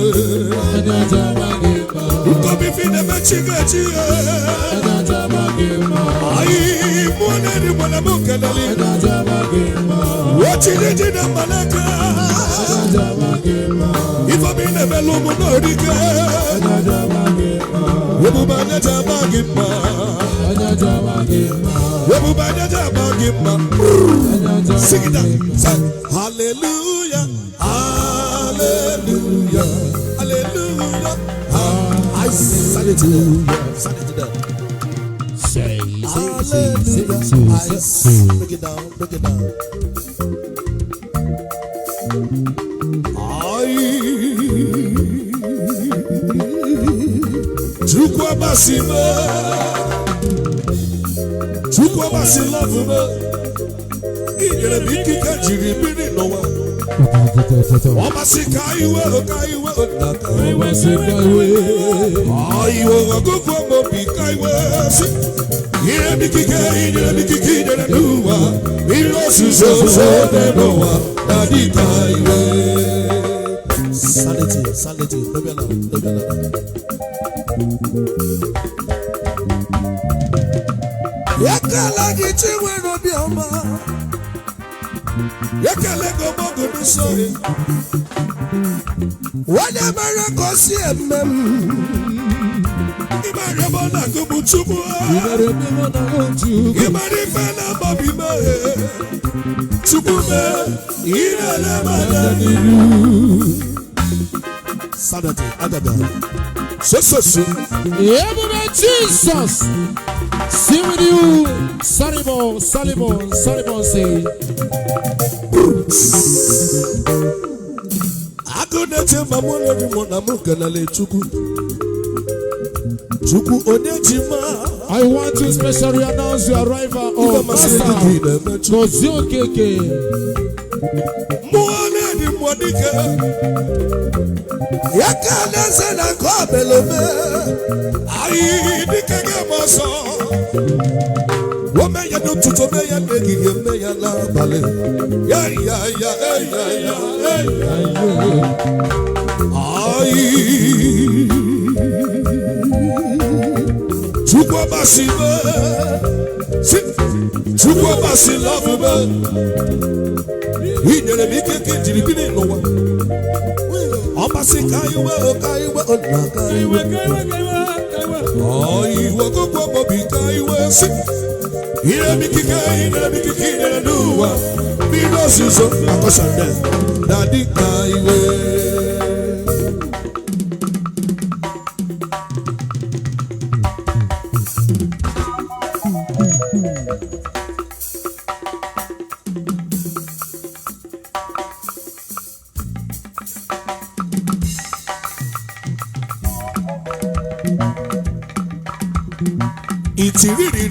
A: Nkobi fi na-eme chi ga-echi ya. Ayị mụọ na-eri mụ na mụ kelele. Ochiri ji na mma n'aka. Ifeobi na-emelụ mụ n'orike. Ebube anya chaba gị mma, ebube anya chaba gị mma. Sing it out. Say, hallelujah, hallelujah, hallelujah.
I: I sanity. Sanity down.
C: Say, say, say, say,
I: Hallelujah.
C: say,
I: Eyes.
C: say.
I: Break it down. Break it down.
A: Ayi. Chukwu abasi me, Chukwu abasi love me. Inyere m ikike jiri biri n'ụwa. Ọmasị ka iwe ka iwe nna ka iwe. Ayiwo ọgụgụ obi ka iwe si. Nyere m ikike, inyere m ikike, inyere n'ụwa. Mmiri ozuzo dị n'ụwa na dị ka iwe.
I: Sanity. Sanity. Dobe ala. Dobe ala.
A: Ekele gị chi nwere obiọma. Ekele gị ọgbọgụ n'usoro.
I: Onye mere ka o si eme m.
A: Saturday, Agada. So, so, so.
I: Ebube Jesus. See with you. Salimo, Salimo, Salimo say.
A: Agụna-eche ma mụ na mụ na mụ kenele Chukwu. Chukwu onye ji ma.
I: I want to specially announce the arrival of
A: masịrị
I: Master
A: gị na-eme Chukwu.
I: Gozie Okeke.
A: Mmụọ na-edi mmụọ dike. Ya ka na-eze na nke obelome. Anyị dike ga-eme ọsọ. Ome ya n'ụtụtụ, ome ya n'ehihie, ome ya n'abalị. Ya ya ya ya ya ya. Anyị. Chukwu ọbasi me. Si. Chukwu ọbasi love me. I nyere m ike ka ejiri biri n'ụwa. Ọbasi ka anyị wee ka anyị wee nna ka anyị wee. Iwe kókó ọgbọbi ka anyị wee si. Nyere m ikike, nyere m ikike, nyere n'ụwa. Mmiri ozuzo akọsande dadi ka anyị wee. Ìtìrìrì.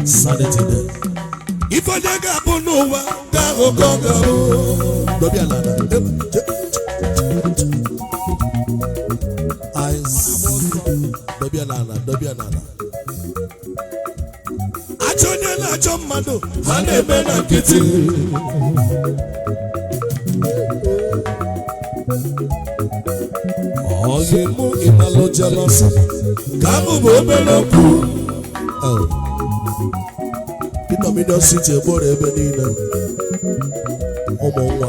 A: Sanity there. Ife onye ga-abụ n'ụwa ga-ahụ ka ọ ga-ahụ. Dobe ala na. Eyes. Dobe ala na. Dobe ala na. Ajọ onye na-achọ mmadụ ha na-eme na nkịtị. Onye mụ ịmalụ jealousy ka mụ bụ obere okwu. Oh. Inomino City egboro ebe niile. Ụmụ nwa.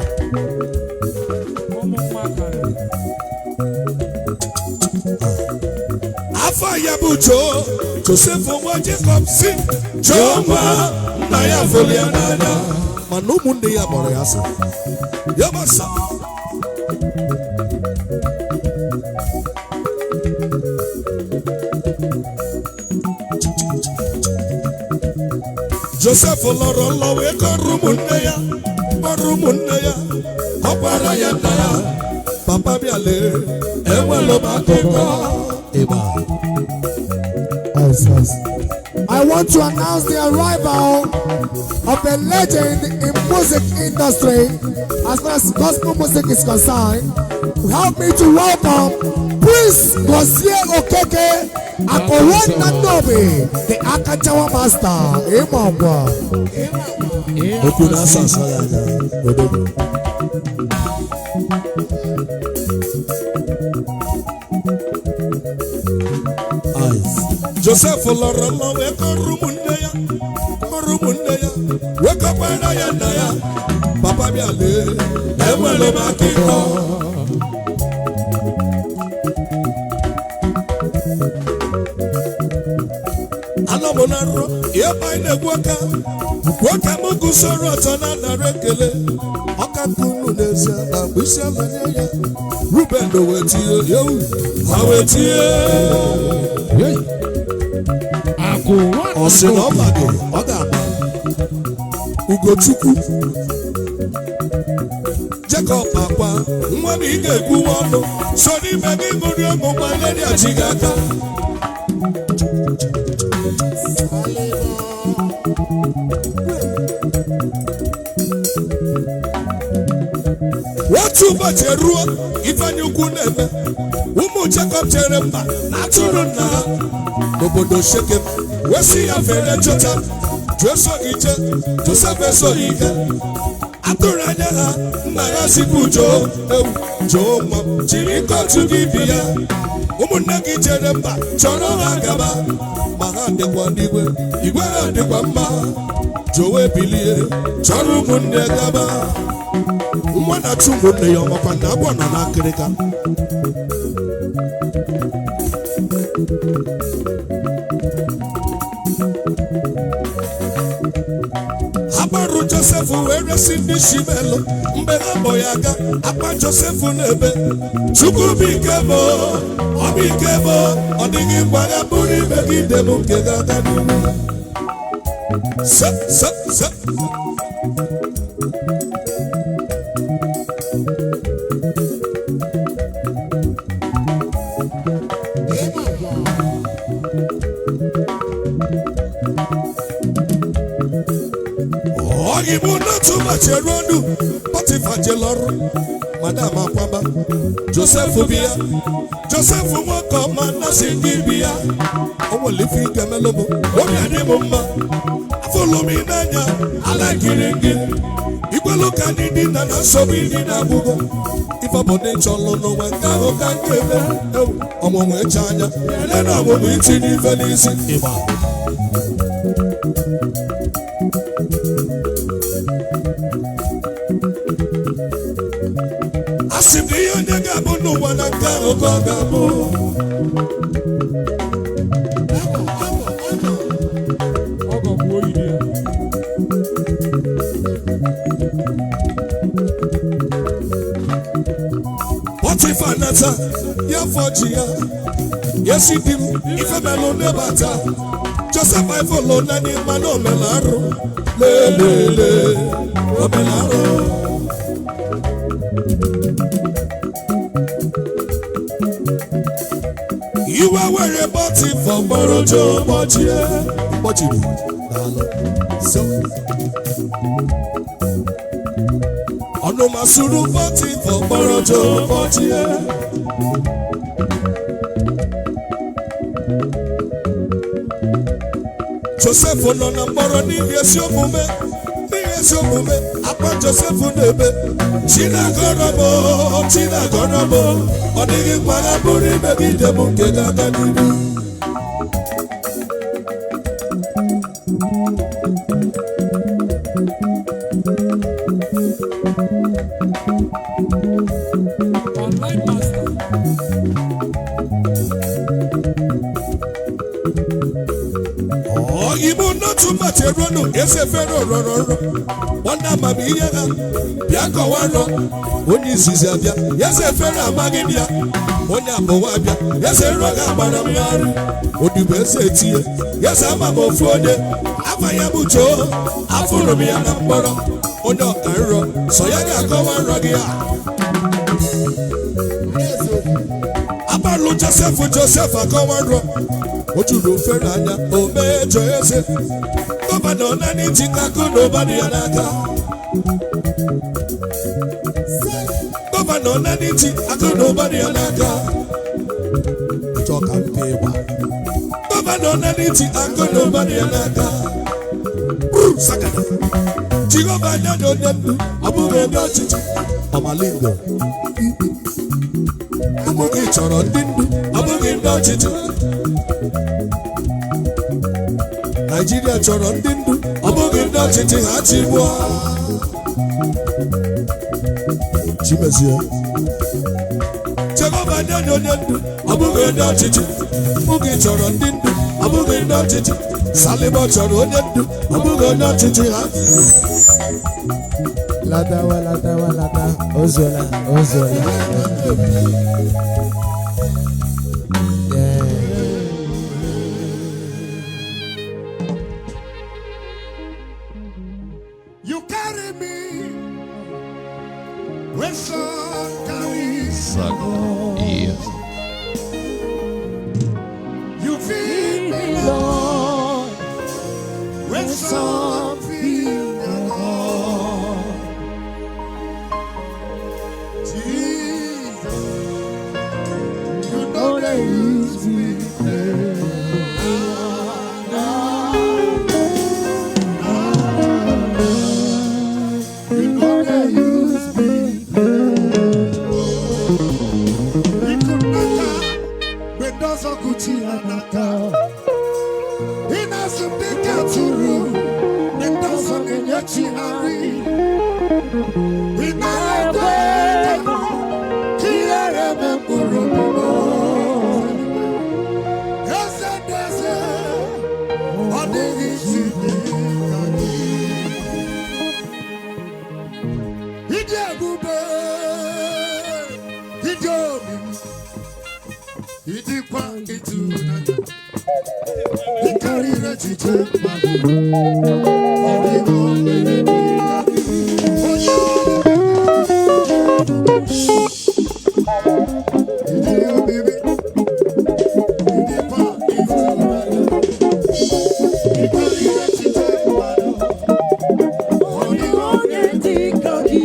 A: Afọ ya bụ Joe, Joseph nwa Jacob si Joe nwa nna ya fụrụ ya n'anya mana ụmụnne ya gbọrọ ya asị. Ya gbasa. Joseph lọrọ nlọ wee kọrọ ụmụnne ya kọrọ ụmụnne ya kọkwara ya nna ya papa bịa lee enwere m akụkọ ịgba.
D: I want to announce the arrival of a legend in music industry as far as gospel music is concerned. Help me to welcome Prince Gozie Okeke Akowona Nobi, the Akachawa Master. Imongwa.
A: Okwu na-asa asa ya anya odogwu. Joseph lọrọ nlọ wee kọrọ ụmụnne ya kọrọ ụmụnne ya wee kọkwara ya nna ya papa bịa lee enwere m akụkọ. Anọ m na nrọ ebe anyị na-egwu ọka ọka m gụsoro ọtọ na nara ekele ọka nke unu n'ezie na mgbe isi ala nye ya Ruben wee tie ewu ha wee tie. Ọ sị na ọ maghị ọ ga-ama Ugochukwu Jacob akwa nwa m ị ga-ekwuwe ọnụ so n'ime gị ṅụrị ọṅụ gbalịrị achị gị aka. Otu ụbọchị eruo Ifeanyi ukwu na-eme ụmụ Jacob chere mba na atụrụ nna ha n'obodo Shekem wee sị ya fere chọta jụ esoghị je Josef esoghị ike atụrụ anya ha nna ya sikwu joo ewu joo nwa jiri kotu gị bi ya ụmụnne gị chere mba chọrọ ha gaba ma ha dịkwa n'igwe igwe ha dịkwa mma jowe bilie chọrọ ụmụnne gaba. Nwa na-achụ ụmụnne ya ọmakwa na agwọ nọ n'akịrịka. Agbarụ Josef wee resi ndị Shimelụ mgbe ha kpọ ya aga akpa Josef n'ebe Chukwu bụ ike bụ ọ bụ ike bụ ọ dịghị mgbagha pụrụ imegide m nke ga-aga n'ihu. Se se se. Ọyị bụ n'otu ụbọchị eruo ndụ Pọtịfa jere ọrụ madam akwaba Josef bi ya Josef nwoke ọma nọsị gị bi ya o nwere ife ike melụ m obi adị m mma afụlụ m n'anya alakiri gị igwelu ka anyị dị na na nsogbu ịdị na agbụgo ife bụ na ịchọlụ n'ụwa nke ahụ ka nke eme ọmụmụ ịcha anya ele na ọmụmụ itinye ife n'isi ịgba. Asị m na ihe onye ga-abụ n'ụwa na nke ahụ ka ọ ga-abụ. Pọtịfa nata ya fọ ji ya ya si di m ife melụ n'ebata Josef ifolo n'anya mana o mere arụ lelele o mere arụ. Iwe were Pọtịfa gbara ụjọ gbọchie gbọchiri n'ala so ọnụma suru Pọtịfa gbara ụjọ gbọchie. Josef nọ na mkpọrọ n'ihi ezi omume n'ihi ezi omume akpa Josef n'ebe Chinagọrọ m Chinagọrọ m ọ dịghị mgbagha pụrụ imegide m nke ga-aga n'ihu. Ọyịbụ n'otu ụbọchị eruonu eze Fero rọrọ nrọ nwanne amamihe ha bịa kọwa nrọ onye izizi abịa eze Fero amaghị m ya onye abụwa abịa eze nrọ ga-agbara m ya arụ odibo eze etinye eze ama m ofu onye afa ya bụ Joo afụrụ m ya na mkpọrọ onye ọka nrọ sọ ya ga-akọwa nrọ gị a. Abalụ Josef Josef akọwa nrọ o juru ofere anya o mee jọọ eze gọvanọ naanị jikọ akụ na ụba dị ya n'aka gọvanọ naanị ji akụ na ụba dị ya n'aka chọọ ka m tee ịgba gọvanọ naanị ji akụ na ụba dị ya n'aka sakata Jehova anya dị onye ndu ọ bụghị onye ọchịchị ọmalingo ụmụ gị chọrọ ndị ndu ọ bụghị ndị ọchịchị. Naijiria chọrọ ndị ndu ọ bụghị ndị ọchịchị ha chigbuo. Chimezie Jehova nye anyị onye ndu ọ bụghị onye ọchịchị ụmụ gị chọrọ ndị ndu ọ bụghị ndị ọchịchị. Saliba chọrọ onye ndu ọ bụghị onye ọchịchị ha.
I: Latawa latawa lata ozola ozola.
A: You carry me when sun carries. You feed me, Lord, when sun feed the Lord. Jesus, you know they use me. You know they use me. Ikunaka, Mendoza Gucci Anaka. Inazubika Turu, Mendoza Nenyachi Hari. Inara dịghị chi dị ka gị. Ịdị ebube, ịdị omimi, ịdịkwa ịtụnanya, ịkarịrị echiche mmadụ. Ọ dịghị onye dị ka gị. Onye ịdị omimi, ịdịkwa ịtụnanya, ịkarịrị echiche mmadụ. Ọ dịghị onye
B: dị ka gị.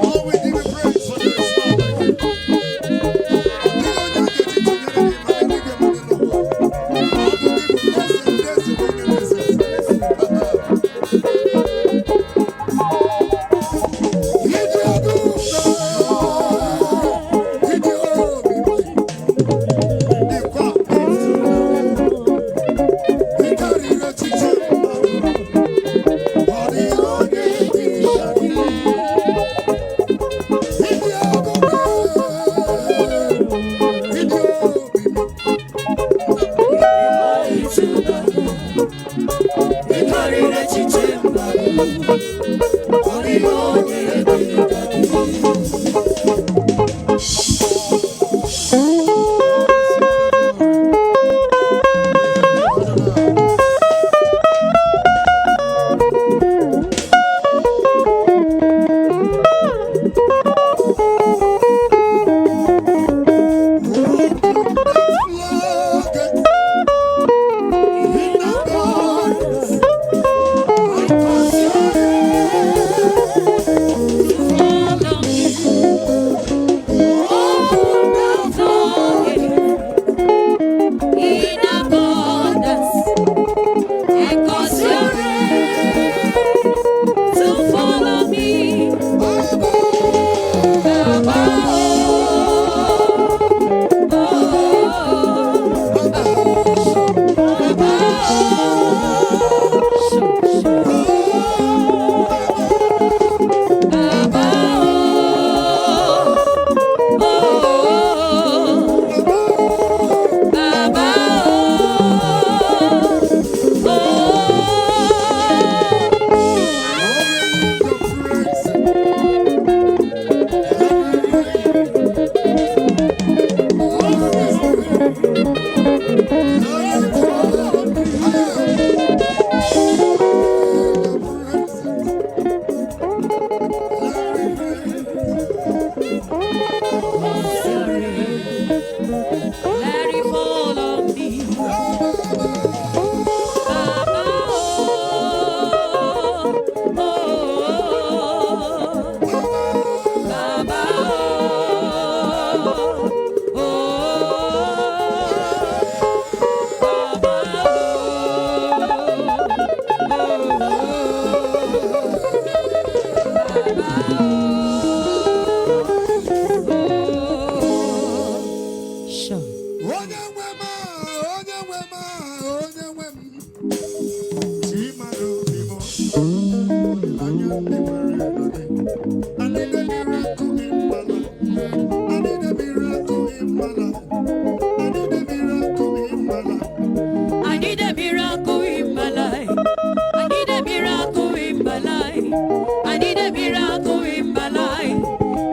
A: Oh, we give you praise for this Lord.
B: In abundance, and cause your rain to follow me. Baba, oh, oh, Baba, oh, Baba, oh, oh. Baba, oh, oh. Let it fall on me. Baba, oh, oh, Baba, oh, oh, Baba, oh, oh. Sure.
A: Onye nwe m, onye nwe m, onye nwe m. Chimara obi m, olileanya ndị nwere na gị. I need a miracle in my life. I need a miracle in my life. I need a miracle in my life.
B: I need a miracle in my life. I need a miracle in my life.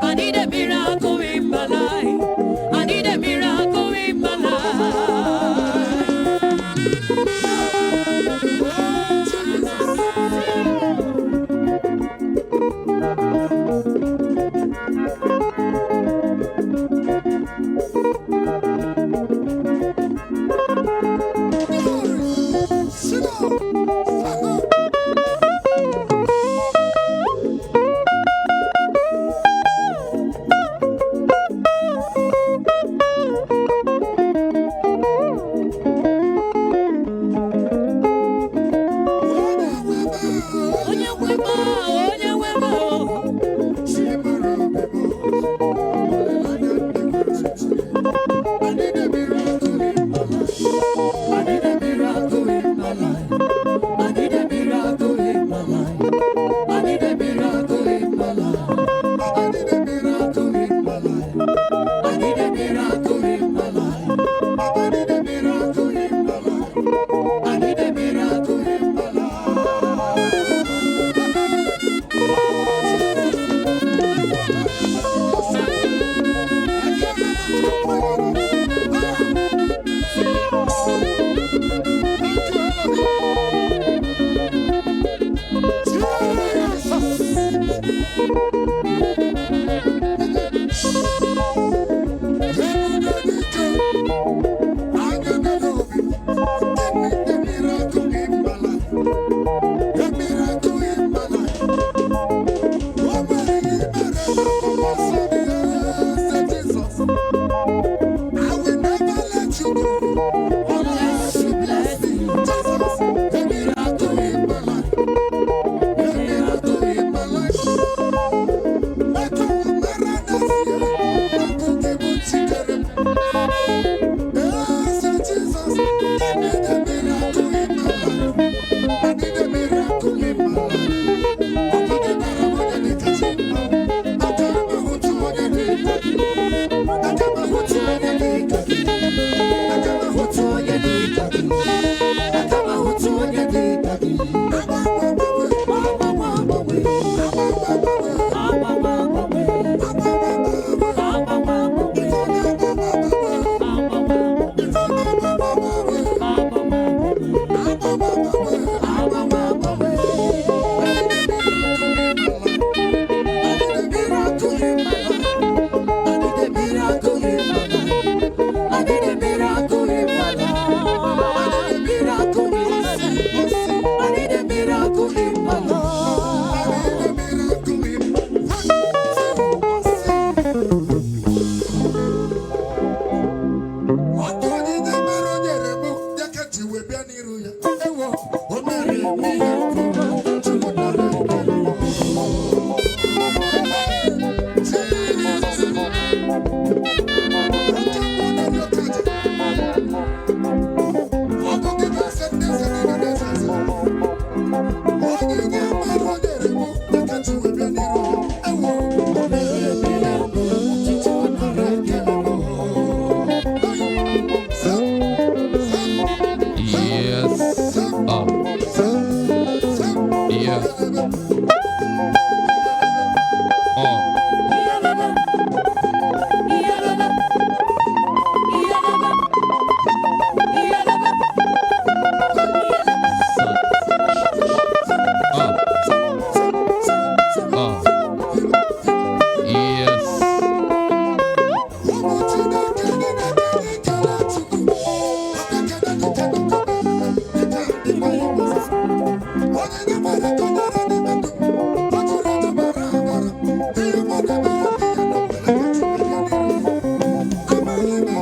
B: I need a miracle in my life. I need a miracle in my life. I need a miracle in my life.
A: Jesus.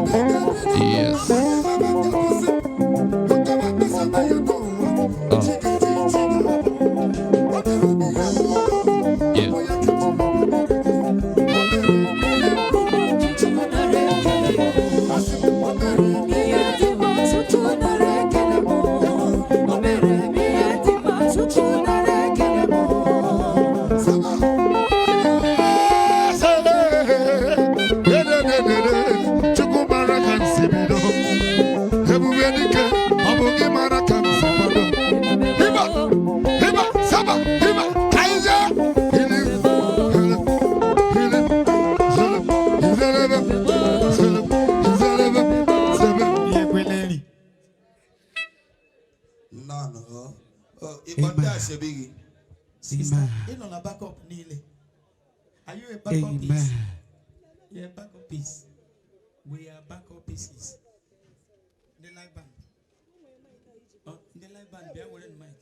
F: Yes. Yeah.
A: Chukwu mara ka m si bido. Ebube dike, ọ bụ gị mara ka m si kwado. Hiba, hiba, saba, hiba, kaije. Hili, hili, hili, zele, zelebe, zele, zelebe, zebe.
G: Nnọọ ọ ịkpọ ndị ashebi gị.
C: Sister, ị nọ na backup niile. Are you a backup piece? You're a backup piece. We are backup pieces. Ndị live band. Oh, ndị live band bịa were mic.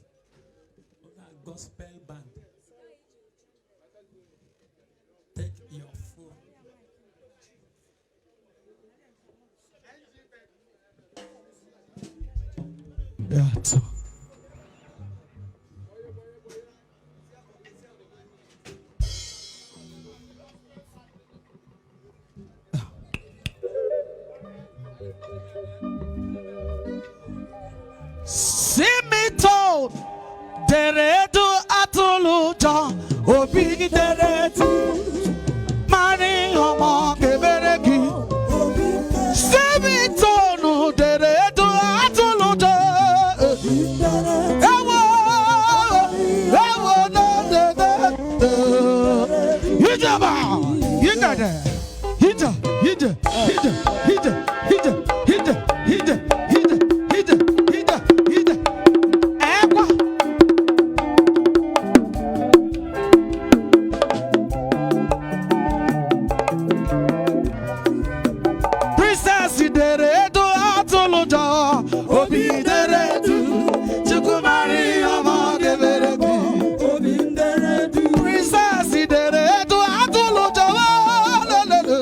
C: Ọ na gospel band. Take your phone.
H: Yeah, so.
C: Simito dere edu atụrụ ụjọ obi gị dere edu mara ihe ọma ọ ga-emere gị. Simitonu dere edu atụrụ ụjọ ewo ewo na na na ijeba ijede ije ije ije ije ije ije ije ije ije ije ije ekwa. Princess dere edu atụrụ ụjọ obi dere edu Chukwu mara ihe ọma ọ ga-emere gị. Princess dere edu atụrụ ụjọ lelele.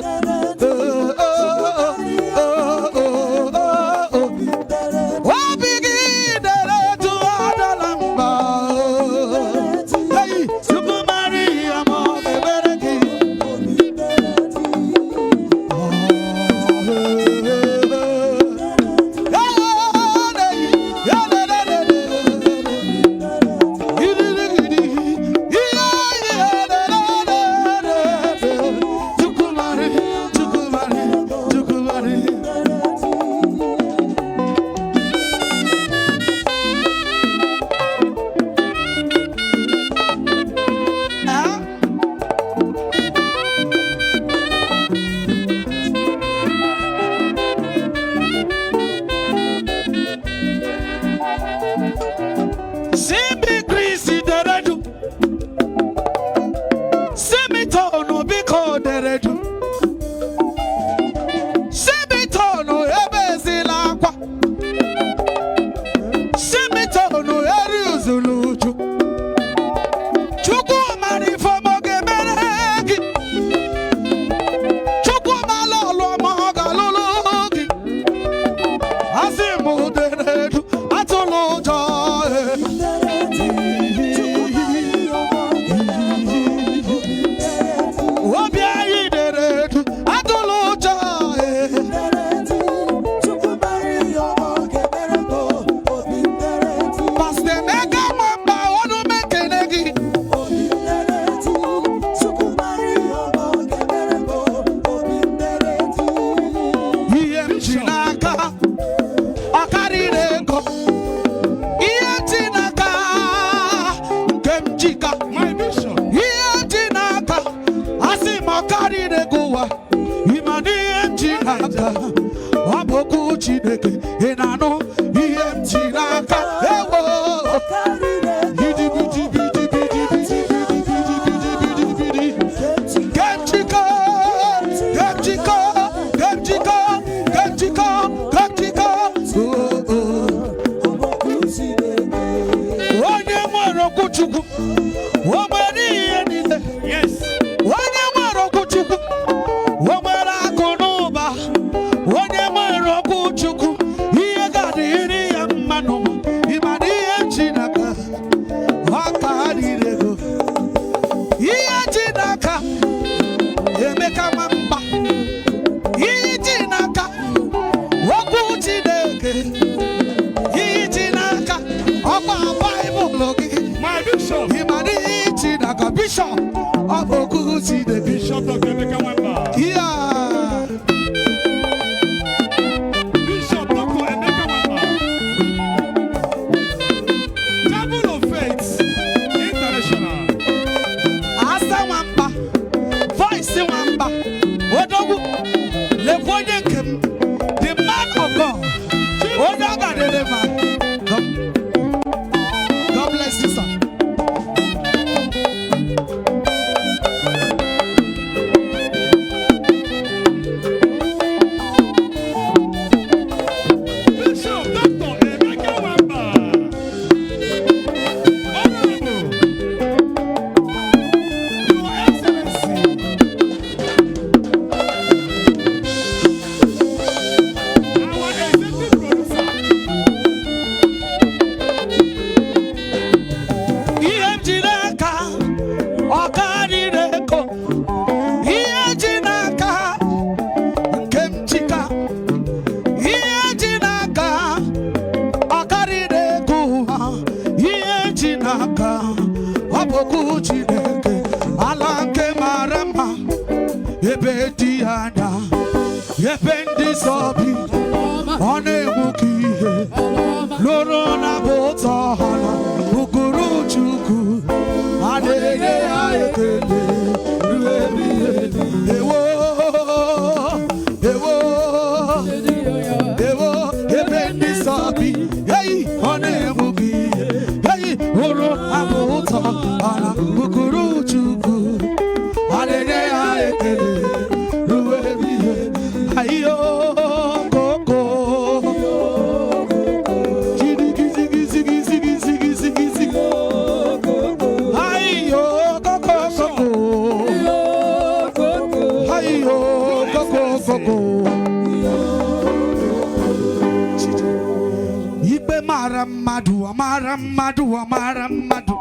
C: Obi gị dere edu adala mba. Hey, Chukwu mara ihe ọma ọ ga-emere gị. Simbi Chris deredu. Simi tonu biko deredu. Simi tonu ebezila akwa. Simi tonu eri uzulu uju. Chukwu mara ife ọma ọ ga-emere gị. Chukwu mara ọlụ ọma ọ ga-alụlụ gị. Asị m deredu atụla ụjọ. Obi anyị dere edu atụla ụjọ. Pastor Emeka Nwamba ọnụ m ekele gị. Ihe m ji n'aka ọ karịrị ego. Ihe m ji n'aka nke m ji ka. Ihe m ji n'aka asị m ọ karịrị ego ụwa. Ịma na ihe m ji n'aka ọ bụ okwu Chineke ị na-anụ ihe m ji n'aka ewo. Kemchiko, Kemchiko, Kemchiko, Kemchiko, Kemchiko. Oh, oh. Onye nwere okwu Chukwu, o nwere ihe niile. Onye nwere okwu Chukwu, o nwere akụ na ụba. Onye Ihe iji n'aka ọkwa Baịbụl gị.
H: My bishop.
C: Ị ma na ihe iji n'aka bishọp ọ bụ okwu Chineke.
H: Bishop Dr. Emeka Nwamba.
C: Yeah.
H: Bishop Dr. Emeka Nwamba. Chapel of Faith International.
C: Asa Nwamba, Voice Nwamba, Odogwu, lekwa onye nke m, the man of God, onye ọ ga-adịrị mma. God bless you, sir.
H: Bishop Dr. Emeka Nwamba. Honorable. Your Excellency. Our executive producer.
C: Ihe m ji n'aka, ọ karịrị ego. Ihe ji n'aka, nke m jika. Ihe ji n'aka, ọ karịrị ego ụwa. Ihe ji n'aka, ọ bụ okwu Chineke. Ala nke mara mma, ebe dị anya, ebe ndị nsọ bi, ọ na-egbu ka ihe. Lụrụ na bụ ụtọ ọhala, ụkpụrụ Chukwu, a na-enye ya ekele ruo ebighị ebi. Ewo, ewo, ewo, ebe ndị nsọ bi, eyi, ọ na-egbu ka ihe. Eyi, hụrụ abụ ụtọ ọhala, ụkpụrụ Chukwu, a na-enye ya ekele ruo ebighị ebi. Ayo, koko. Zigi zigi zigi zigi zigi zigi zigi. Ayo koko koko. Ayo koko koko. Ikpe mara mmadụ, amara mmadụ, amara mmadụ.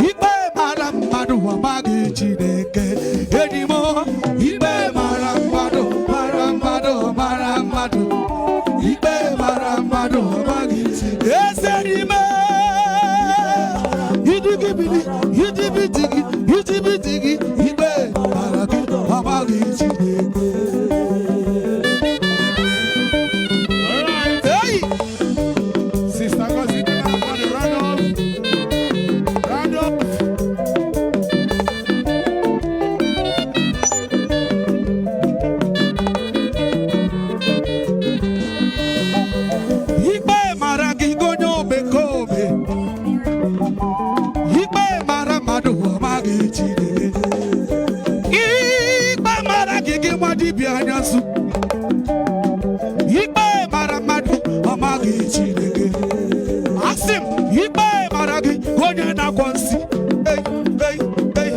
C: Ikpe mara mmadụ, amaghị Chineke. Enyi m, ikpe mara mmadụ, mara mmadụ, mara mmadụ. Ikpe mara mmadụ, amaghị Chineke. Eze n'ime. Idigibidi, idibidigi, idibidigi, ikpe mara gị, amaghị Chineke.
H: All right.
C: Hey!
H: Sister Ngozi, for the round off. Round off.
C: Ikpe mara gị onye omekome. Ikpe mara mmadụ amaghị Chineke. Ikpe mara gị gị nwa dibịa anya nsu. Ikpe mara mmadụ amaghị Chineke. Asị m ikpe mara gị onye na-akwọ nsị. Ei, ei, ei.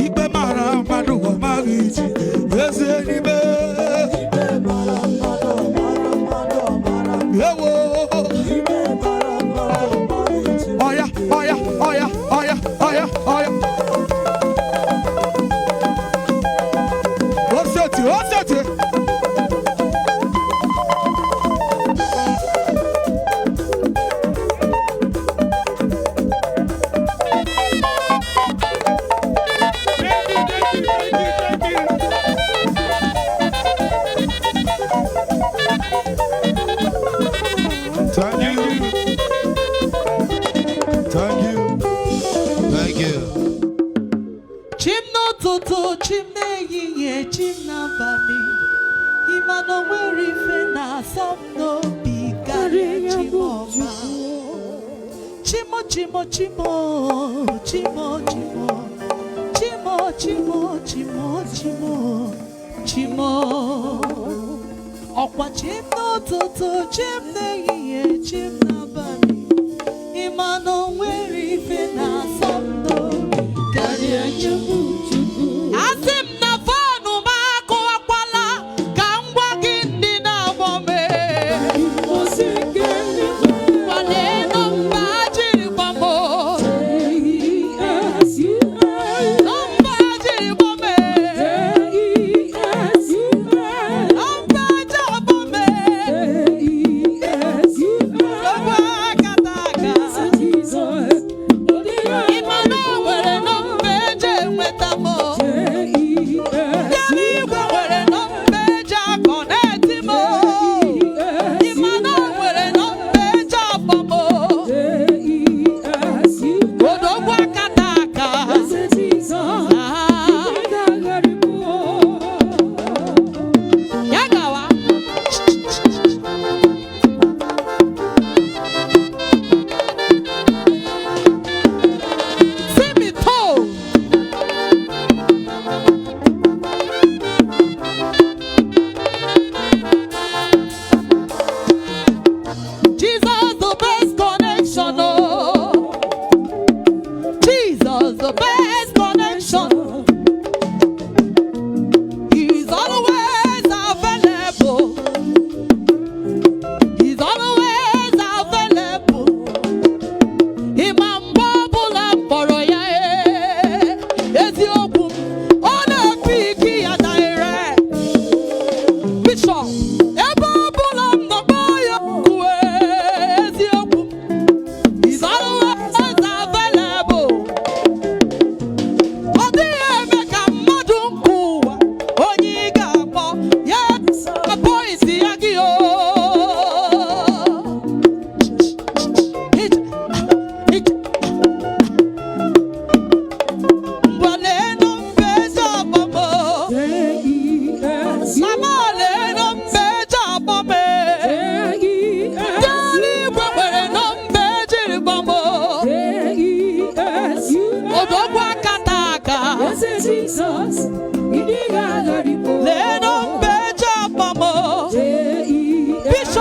C: Ikpe mara mmadụ amaghị Chineke. Ezi enyi m. Ewo. Oya, oya, oya, oya, oya, oya. Oseti, oseti.
H: Thank you, thank you, thank you, thank you.
A: Thank you. Thank you.
G: Thank you.
B: Chim n'ụtụtụ, chim n'ehihie, chim n'abalị. Ịma na o nwere ife na-asọ m n'obi karịa chim ọma. Chimo, chimo, chimo, chimo, chimo, chimo, chimo, chimo, chimo, chimo. Ọkwa chim n'ụtụtụ, chim n'ehihie, chim n'abalị. Ịma na o nwere ife na-asọ m n'obi karịa Chukwu. Asị m na phone m akụwakwala ka m gwa gị ndị na-agbọ m. Nwalee nọmba jiri gba m. Nọmba jiri gba m. Nọmba ji agbọ m.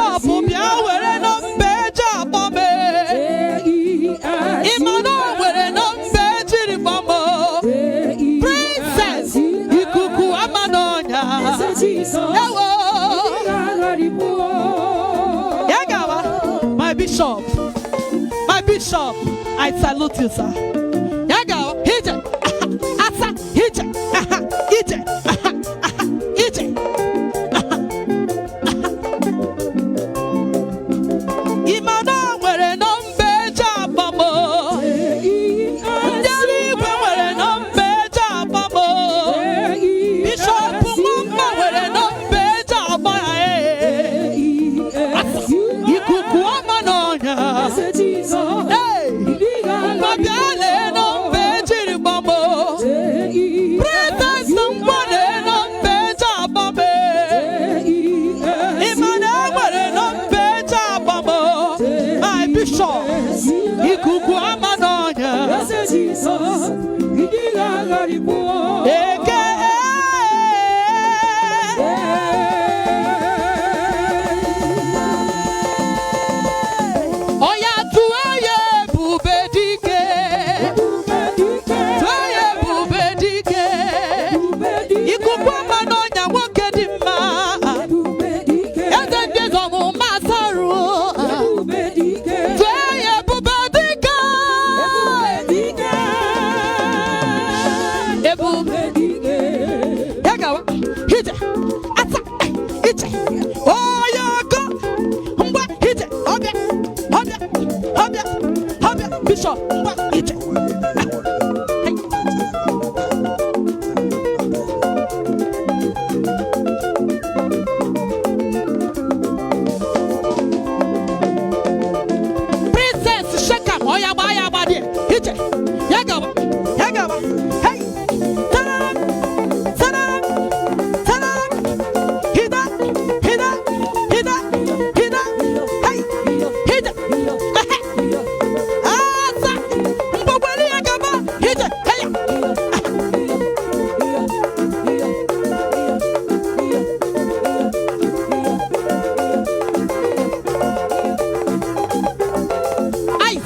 C: Bishop bịa were nọmba eji akpọ m. Ịma na o nwere nọmba ejiri kpọ m. Princess ikuku ama n'ọnya. Ewo. Ya gawa. My bishop. My bishop, I salute you, sir. Ya gawa. Ije. Asa. Ije. Ije. Ije. Ịma na o nwere nọmba eji akpọ m. Ndị eluigwe nwere nọmba eji akpọ m. Bishọp Nwamba nwere nọmba eji akpọ ya. Ikuku ọma n'ọnya. Hey! Ngwa bịa lee nọmba ejiri kpọ m. Princess ngwa lee nọmba eji akpọ m. Ịma na e nwere nọmba eji akpọ m. My bishop, ikuku ama n'ọnya. Eke. Ọya tụọ ya ebube dike. Tụọ ya ebube dike. Ikuku ama n'ọnya nwoke dị mma. Eze ndị eze ọmụma asarụ. Tụọ ya ebube dike. Ebube. Ya gawa. Ije. Asa. Ije. Oya go. Ngwa ije. Ọbịa. Ọbịa. Ọbịa. Ọbịa. Bishop. Ngwa ije. Hey. Princess Shekam. Oya gba ya gba die. Ije. Ya gawa. Ya gawa. Hey. Tararam. Tararam. Tararam. Hida. Hida. Hida. Hida. Hey. Hida. Ehe. Asa. Mgbagbali ya gaba. Ije. Heya. Ice.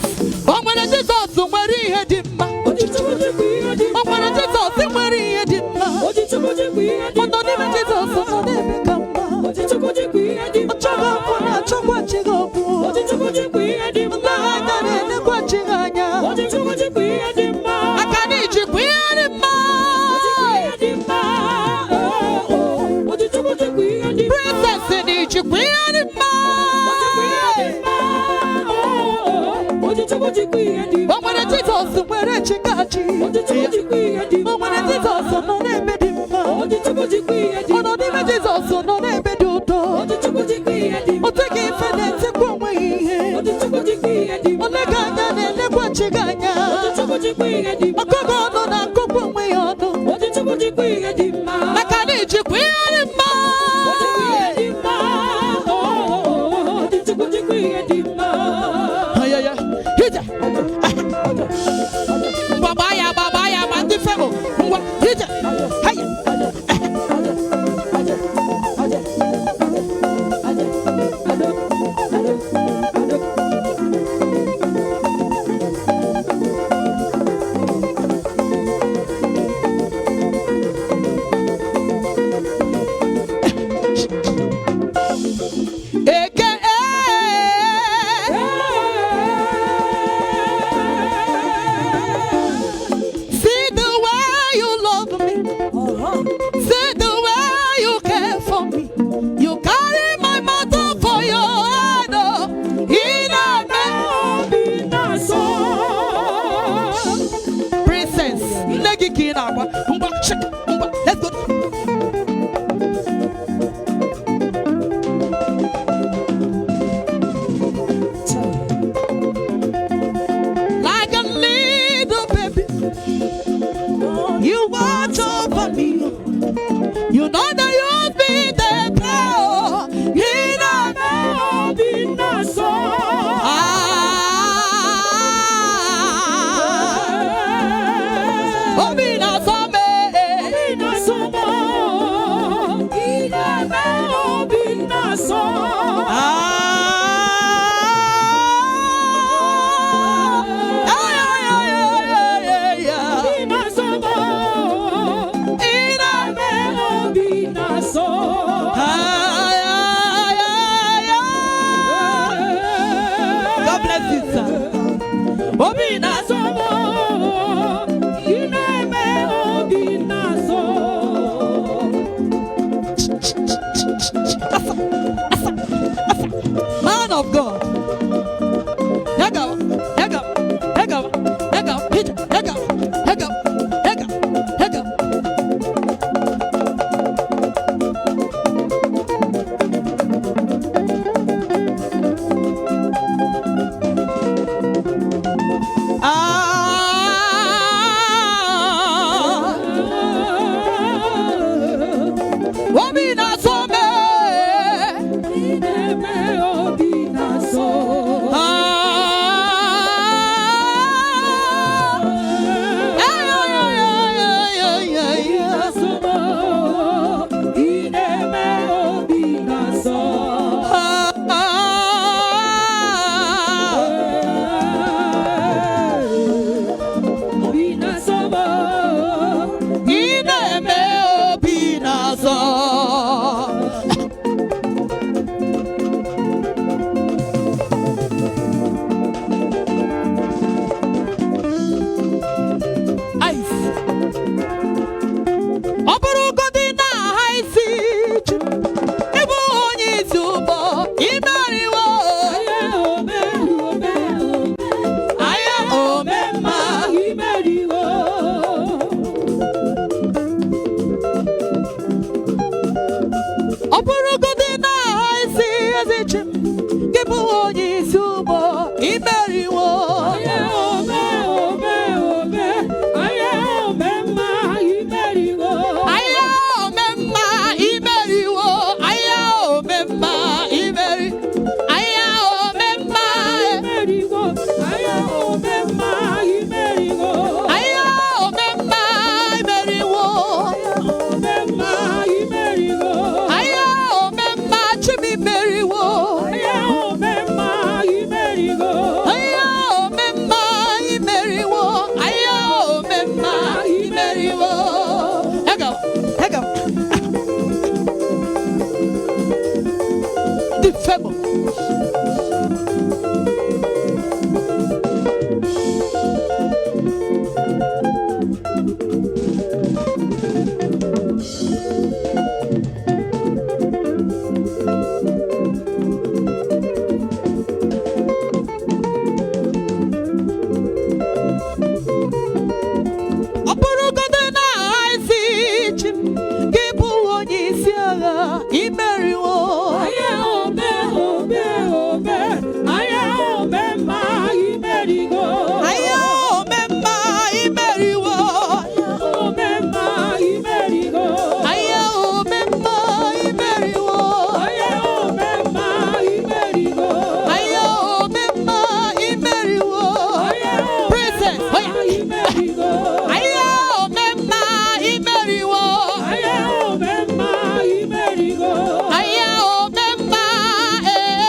C: O nwere Jizọs nwere ihe dị mma. O nwere Jizọs nwere ihe dị mma. Ọ nọ n'ime Jizọs nọ n'ebe ka mma. Ọ chọghị okwu na-achọkwa chi gị okwu. Nleghị anya na-elekwa chi gị anya. Aka na ijikwa ihe dị mma. Princess na ijikwa ihe dị mma. O nwere Jizọs nwere chi ka chi. O nwere Jizọs nọ n'ebe dị mma. Ọ nọ n'ime Jizọs nọ n'ebe dị ụtọ. O teghị ife na-etekwa onwe ya ihe. Olega anya na-elekwa chi gị anya. Ọkọgọ ọnụ na-akọkwa onwe ya ọnụ. Maka na ijikwa ihe dị mma. Ayaya, ije. Ngwa gbaa ya agba, gbaa ya agba, ndị fero. Ngwa, ije. Haya.
B: Man of God. Hega, hega, hega, hega, hija, hega, hega, hega, hega. Ah, obi na-asọ m, Ah, ay, ay, ay, ay, ay, ay, ay. Ah, ị na-eme obi na-asọ. Ice. Ọ bụrụgodị na ha isi ji, ịbụ onye isi ụgbọ, imeriwo. Aya ome mma. Ọ bụrụgodị na ha isi ezi chi m, gị bụ onye isi ụgbọ, imeriwo. Aya ome mma, imeriwo. Aya ome mma, imeri. Aya ome mma. Aya ome mma, imeriwo. Aya ome mma, chi m imeriwo. Aya ome mma, imeriwo. Aya ome mma, imeriwo. Hega, hega. The favor. Ọ bụrụgodị na isi chi m, gị bụ onye isi agha, imeriwo. Aya ome mma, imeriwo. Aya ome mma, imeriwo. Aya ome mma, imeriwo. Princess, oya. Aya ome mma, imeriwo. Aya ome mma, eh.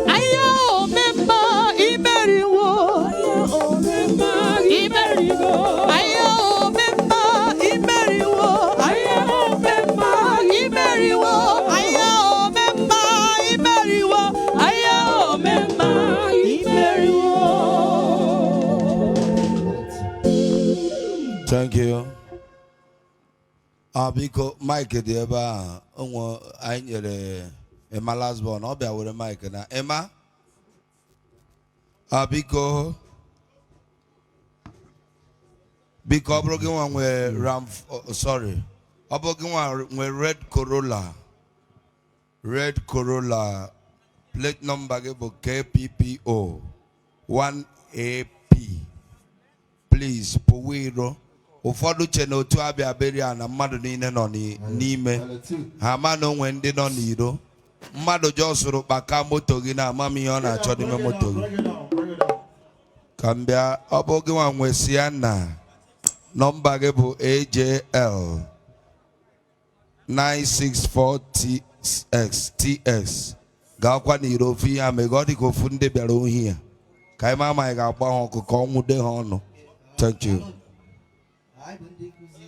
B: Aya ome mma, imeriwo. Aya ome mma, imeriwo. Aya ome mma, imeriwo. Aya ome mma, imeriwo. Aya ome mma, imeriwo.
G: Thank you. Ah, biko Mike dị ebe a onwe anyị nyere Emma Lasbon ọ bịa were Mike na Emma. Ah, biko biko ọ bụrụ gị nwa nwee Ram, oh, sorry, ọ bụrụ gị nwa nwee red Corolla, red Corolla plate number gị bụ KPPO 1AP, please pụwa iro. Ụfọdụ che na otu abịa beria na mmadụ niile nọ n'ime ha ama na onwe ndị nọ n'iro. Mmadụ jọsụrụ kpaka moto gị na ama m ihe ọ na-achọ n'ime moto gị. Ka m bịa, ọ bụ gị nwa nwe Sienna, nọmba gị bụ AJL 964T, X TX gaakwa n'iro ofu ihe a mega ọ dị ka ofu ndị bịara ohi ya ka anyị ma ma anyị ga-agba ha ọkụ ka ọ nwude ha ọnụ. Thank you.
F: Anyị bụ ndị nkụzi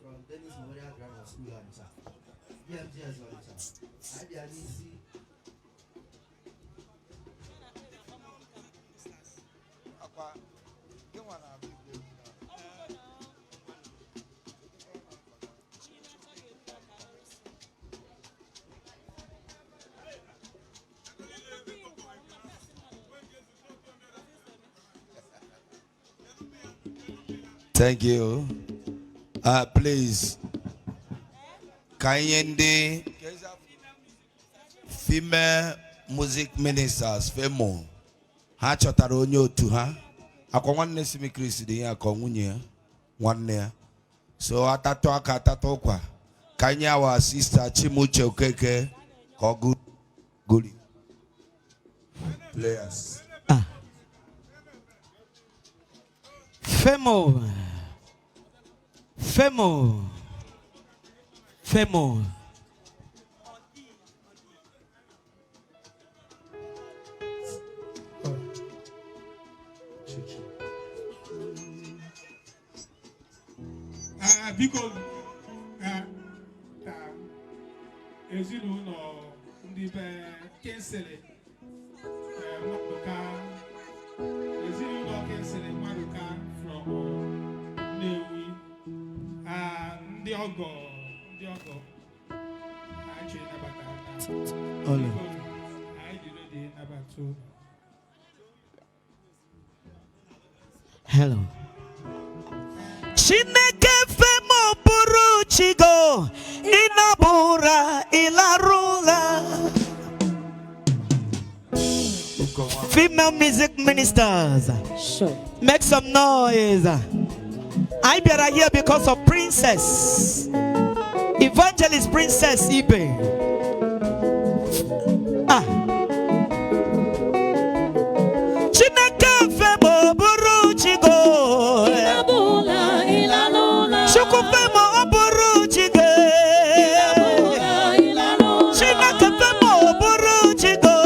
F: from Dennis Memorial Grammar School, Onitsha, DMGS Onitsha. Anyị bịa n'isi
G: Thank you. Please, ka ihe ndị female music ministers femo ha chọtara onye otu ha akwa nwanne Simi Chris dị ya ka ọ nwunye ya nwanne ya so atatụ aka atatụ ụkwa ka anyị awa sister Chimuche Okeke ka ọ gụri players.
C: Femo. Femo. Femo.
K: Biko ka ezinụlọ ndị be Kensịlị Maduka, ezinụlọ Kensịlị Maduka from Nnewi, ndị ọgọ anyị chọrọ ịnabata ha na
C: Ole.
K: biko anyị dị ready ịnabata unu.
C: Hello. Chineke femo bụrụ chigo ịnabụra ịlarụla. Female music ministers, make some noise. I bịara here because of Princess Evangelist Princess Ibe. Ah. Chineke femo bụrụ chigo. Chukwu femo bụrụ chigo. Chineke femo bụrụ chigo.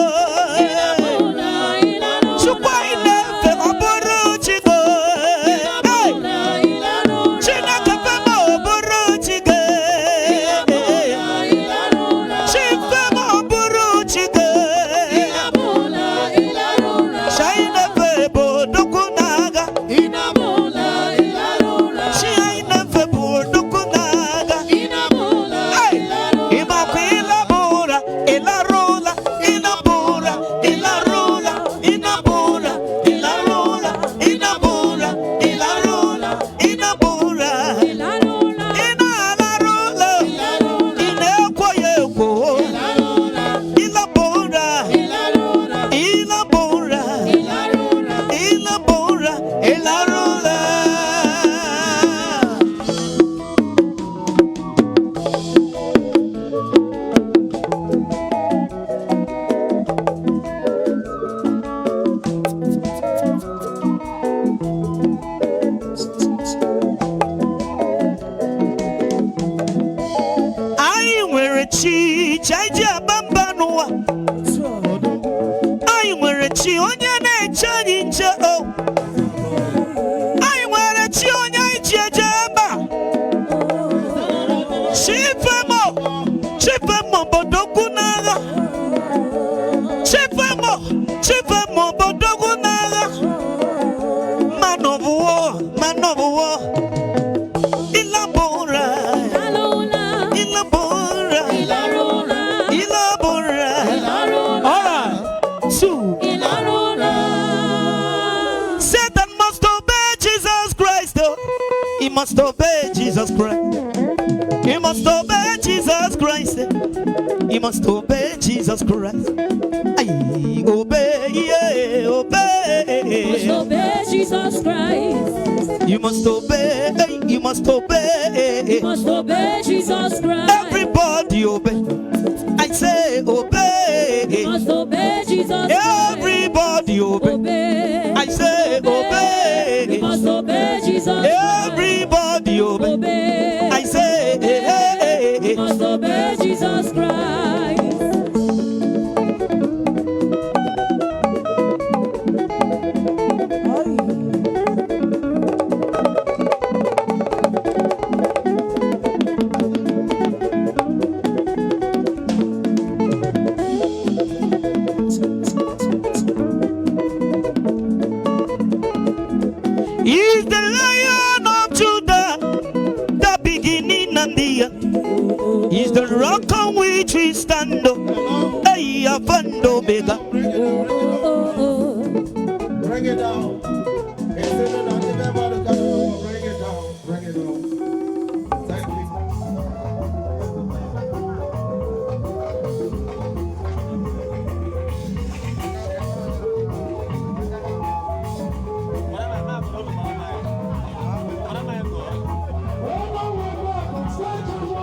C: Chukwu anyị na-efe ọ bụrụ chigo. Hey! Chineke femo bụrụ chigo. Chi femo bụrụ chigo. Chi anyị na-efe bụ odogwu na-agha. Chi anyị na-efe bụ odogwu na-agha. Hey! Ịmakwa ịlaba ụra, ịlarụ ụla, ịnaba ụra, ịlarụ ụla, ịnaba ụra, ịlarụ ụla, ịnaba ụra, ịlarụ ụla, ịnaba ụra. Ị na-alarụ ụla, ị na-ekwo ya ekwo. Ịlaba ụra, ịlaba ụra, ịlaba ụra, ịlarụ ụla. Anyị nwere chi, chi anyị ji aba mba n'ụwa. Anyị nwere chi onye na-eche anyị nche o. Anyị nwere chi onye anyị ji eje ebe a. Chi Femo, Chi Femo bodogwu n'agha. Chi Femo, Chi Femo bodogwu n'agha. Man of war, man of war. Ịlaba ụra, ịlaba ụra, ịlaba ụra. All right, two. Satan must obey Jesus Christ. Oh. He must obey Jesus Christ. He must obey Jesus Christ. He must obey Jesus Christ. Aye, obey, yeah, obey.
B: Must obey Jesus Christ.
C: You must obey. You must obey.
B: You must obey Jesus Christ.
C: Everybody obey. I say obey.
B: You must obey Jesus Christ.
C: Everybody obey.
B: Obey.
C: I say obey.
B: You must obey Jesus Christ.
C: Everybody obey.
B: Obey.
C: I say
B: You must obey Jesus Christ.
C: Hey, Alpha and Omega.
I: Bring it down.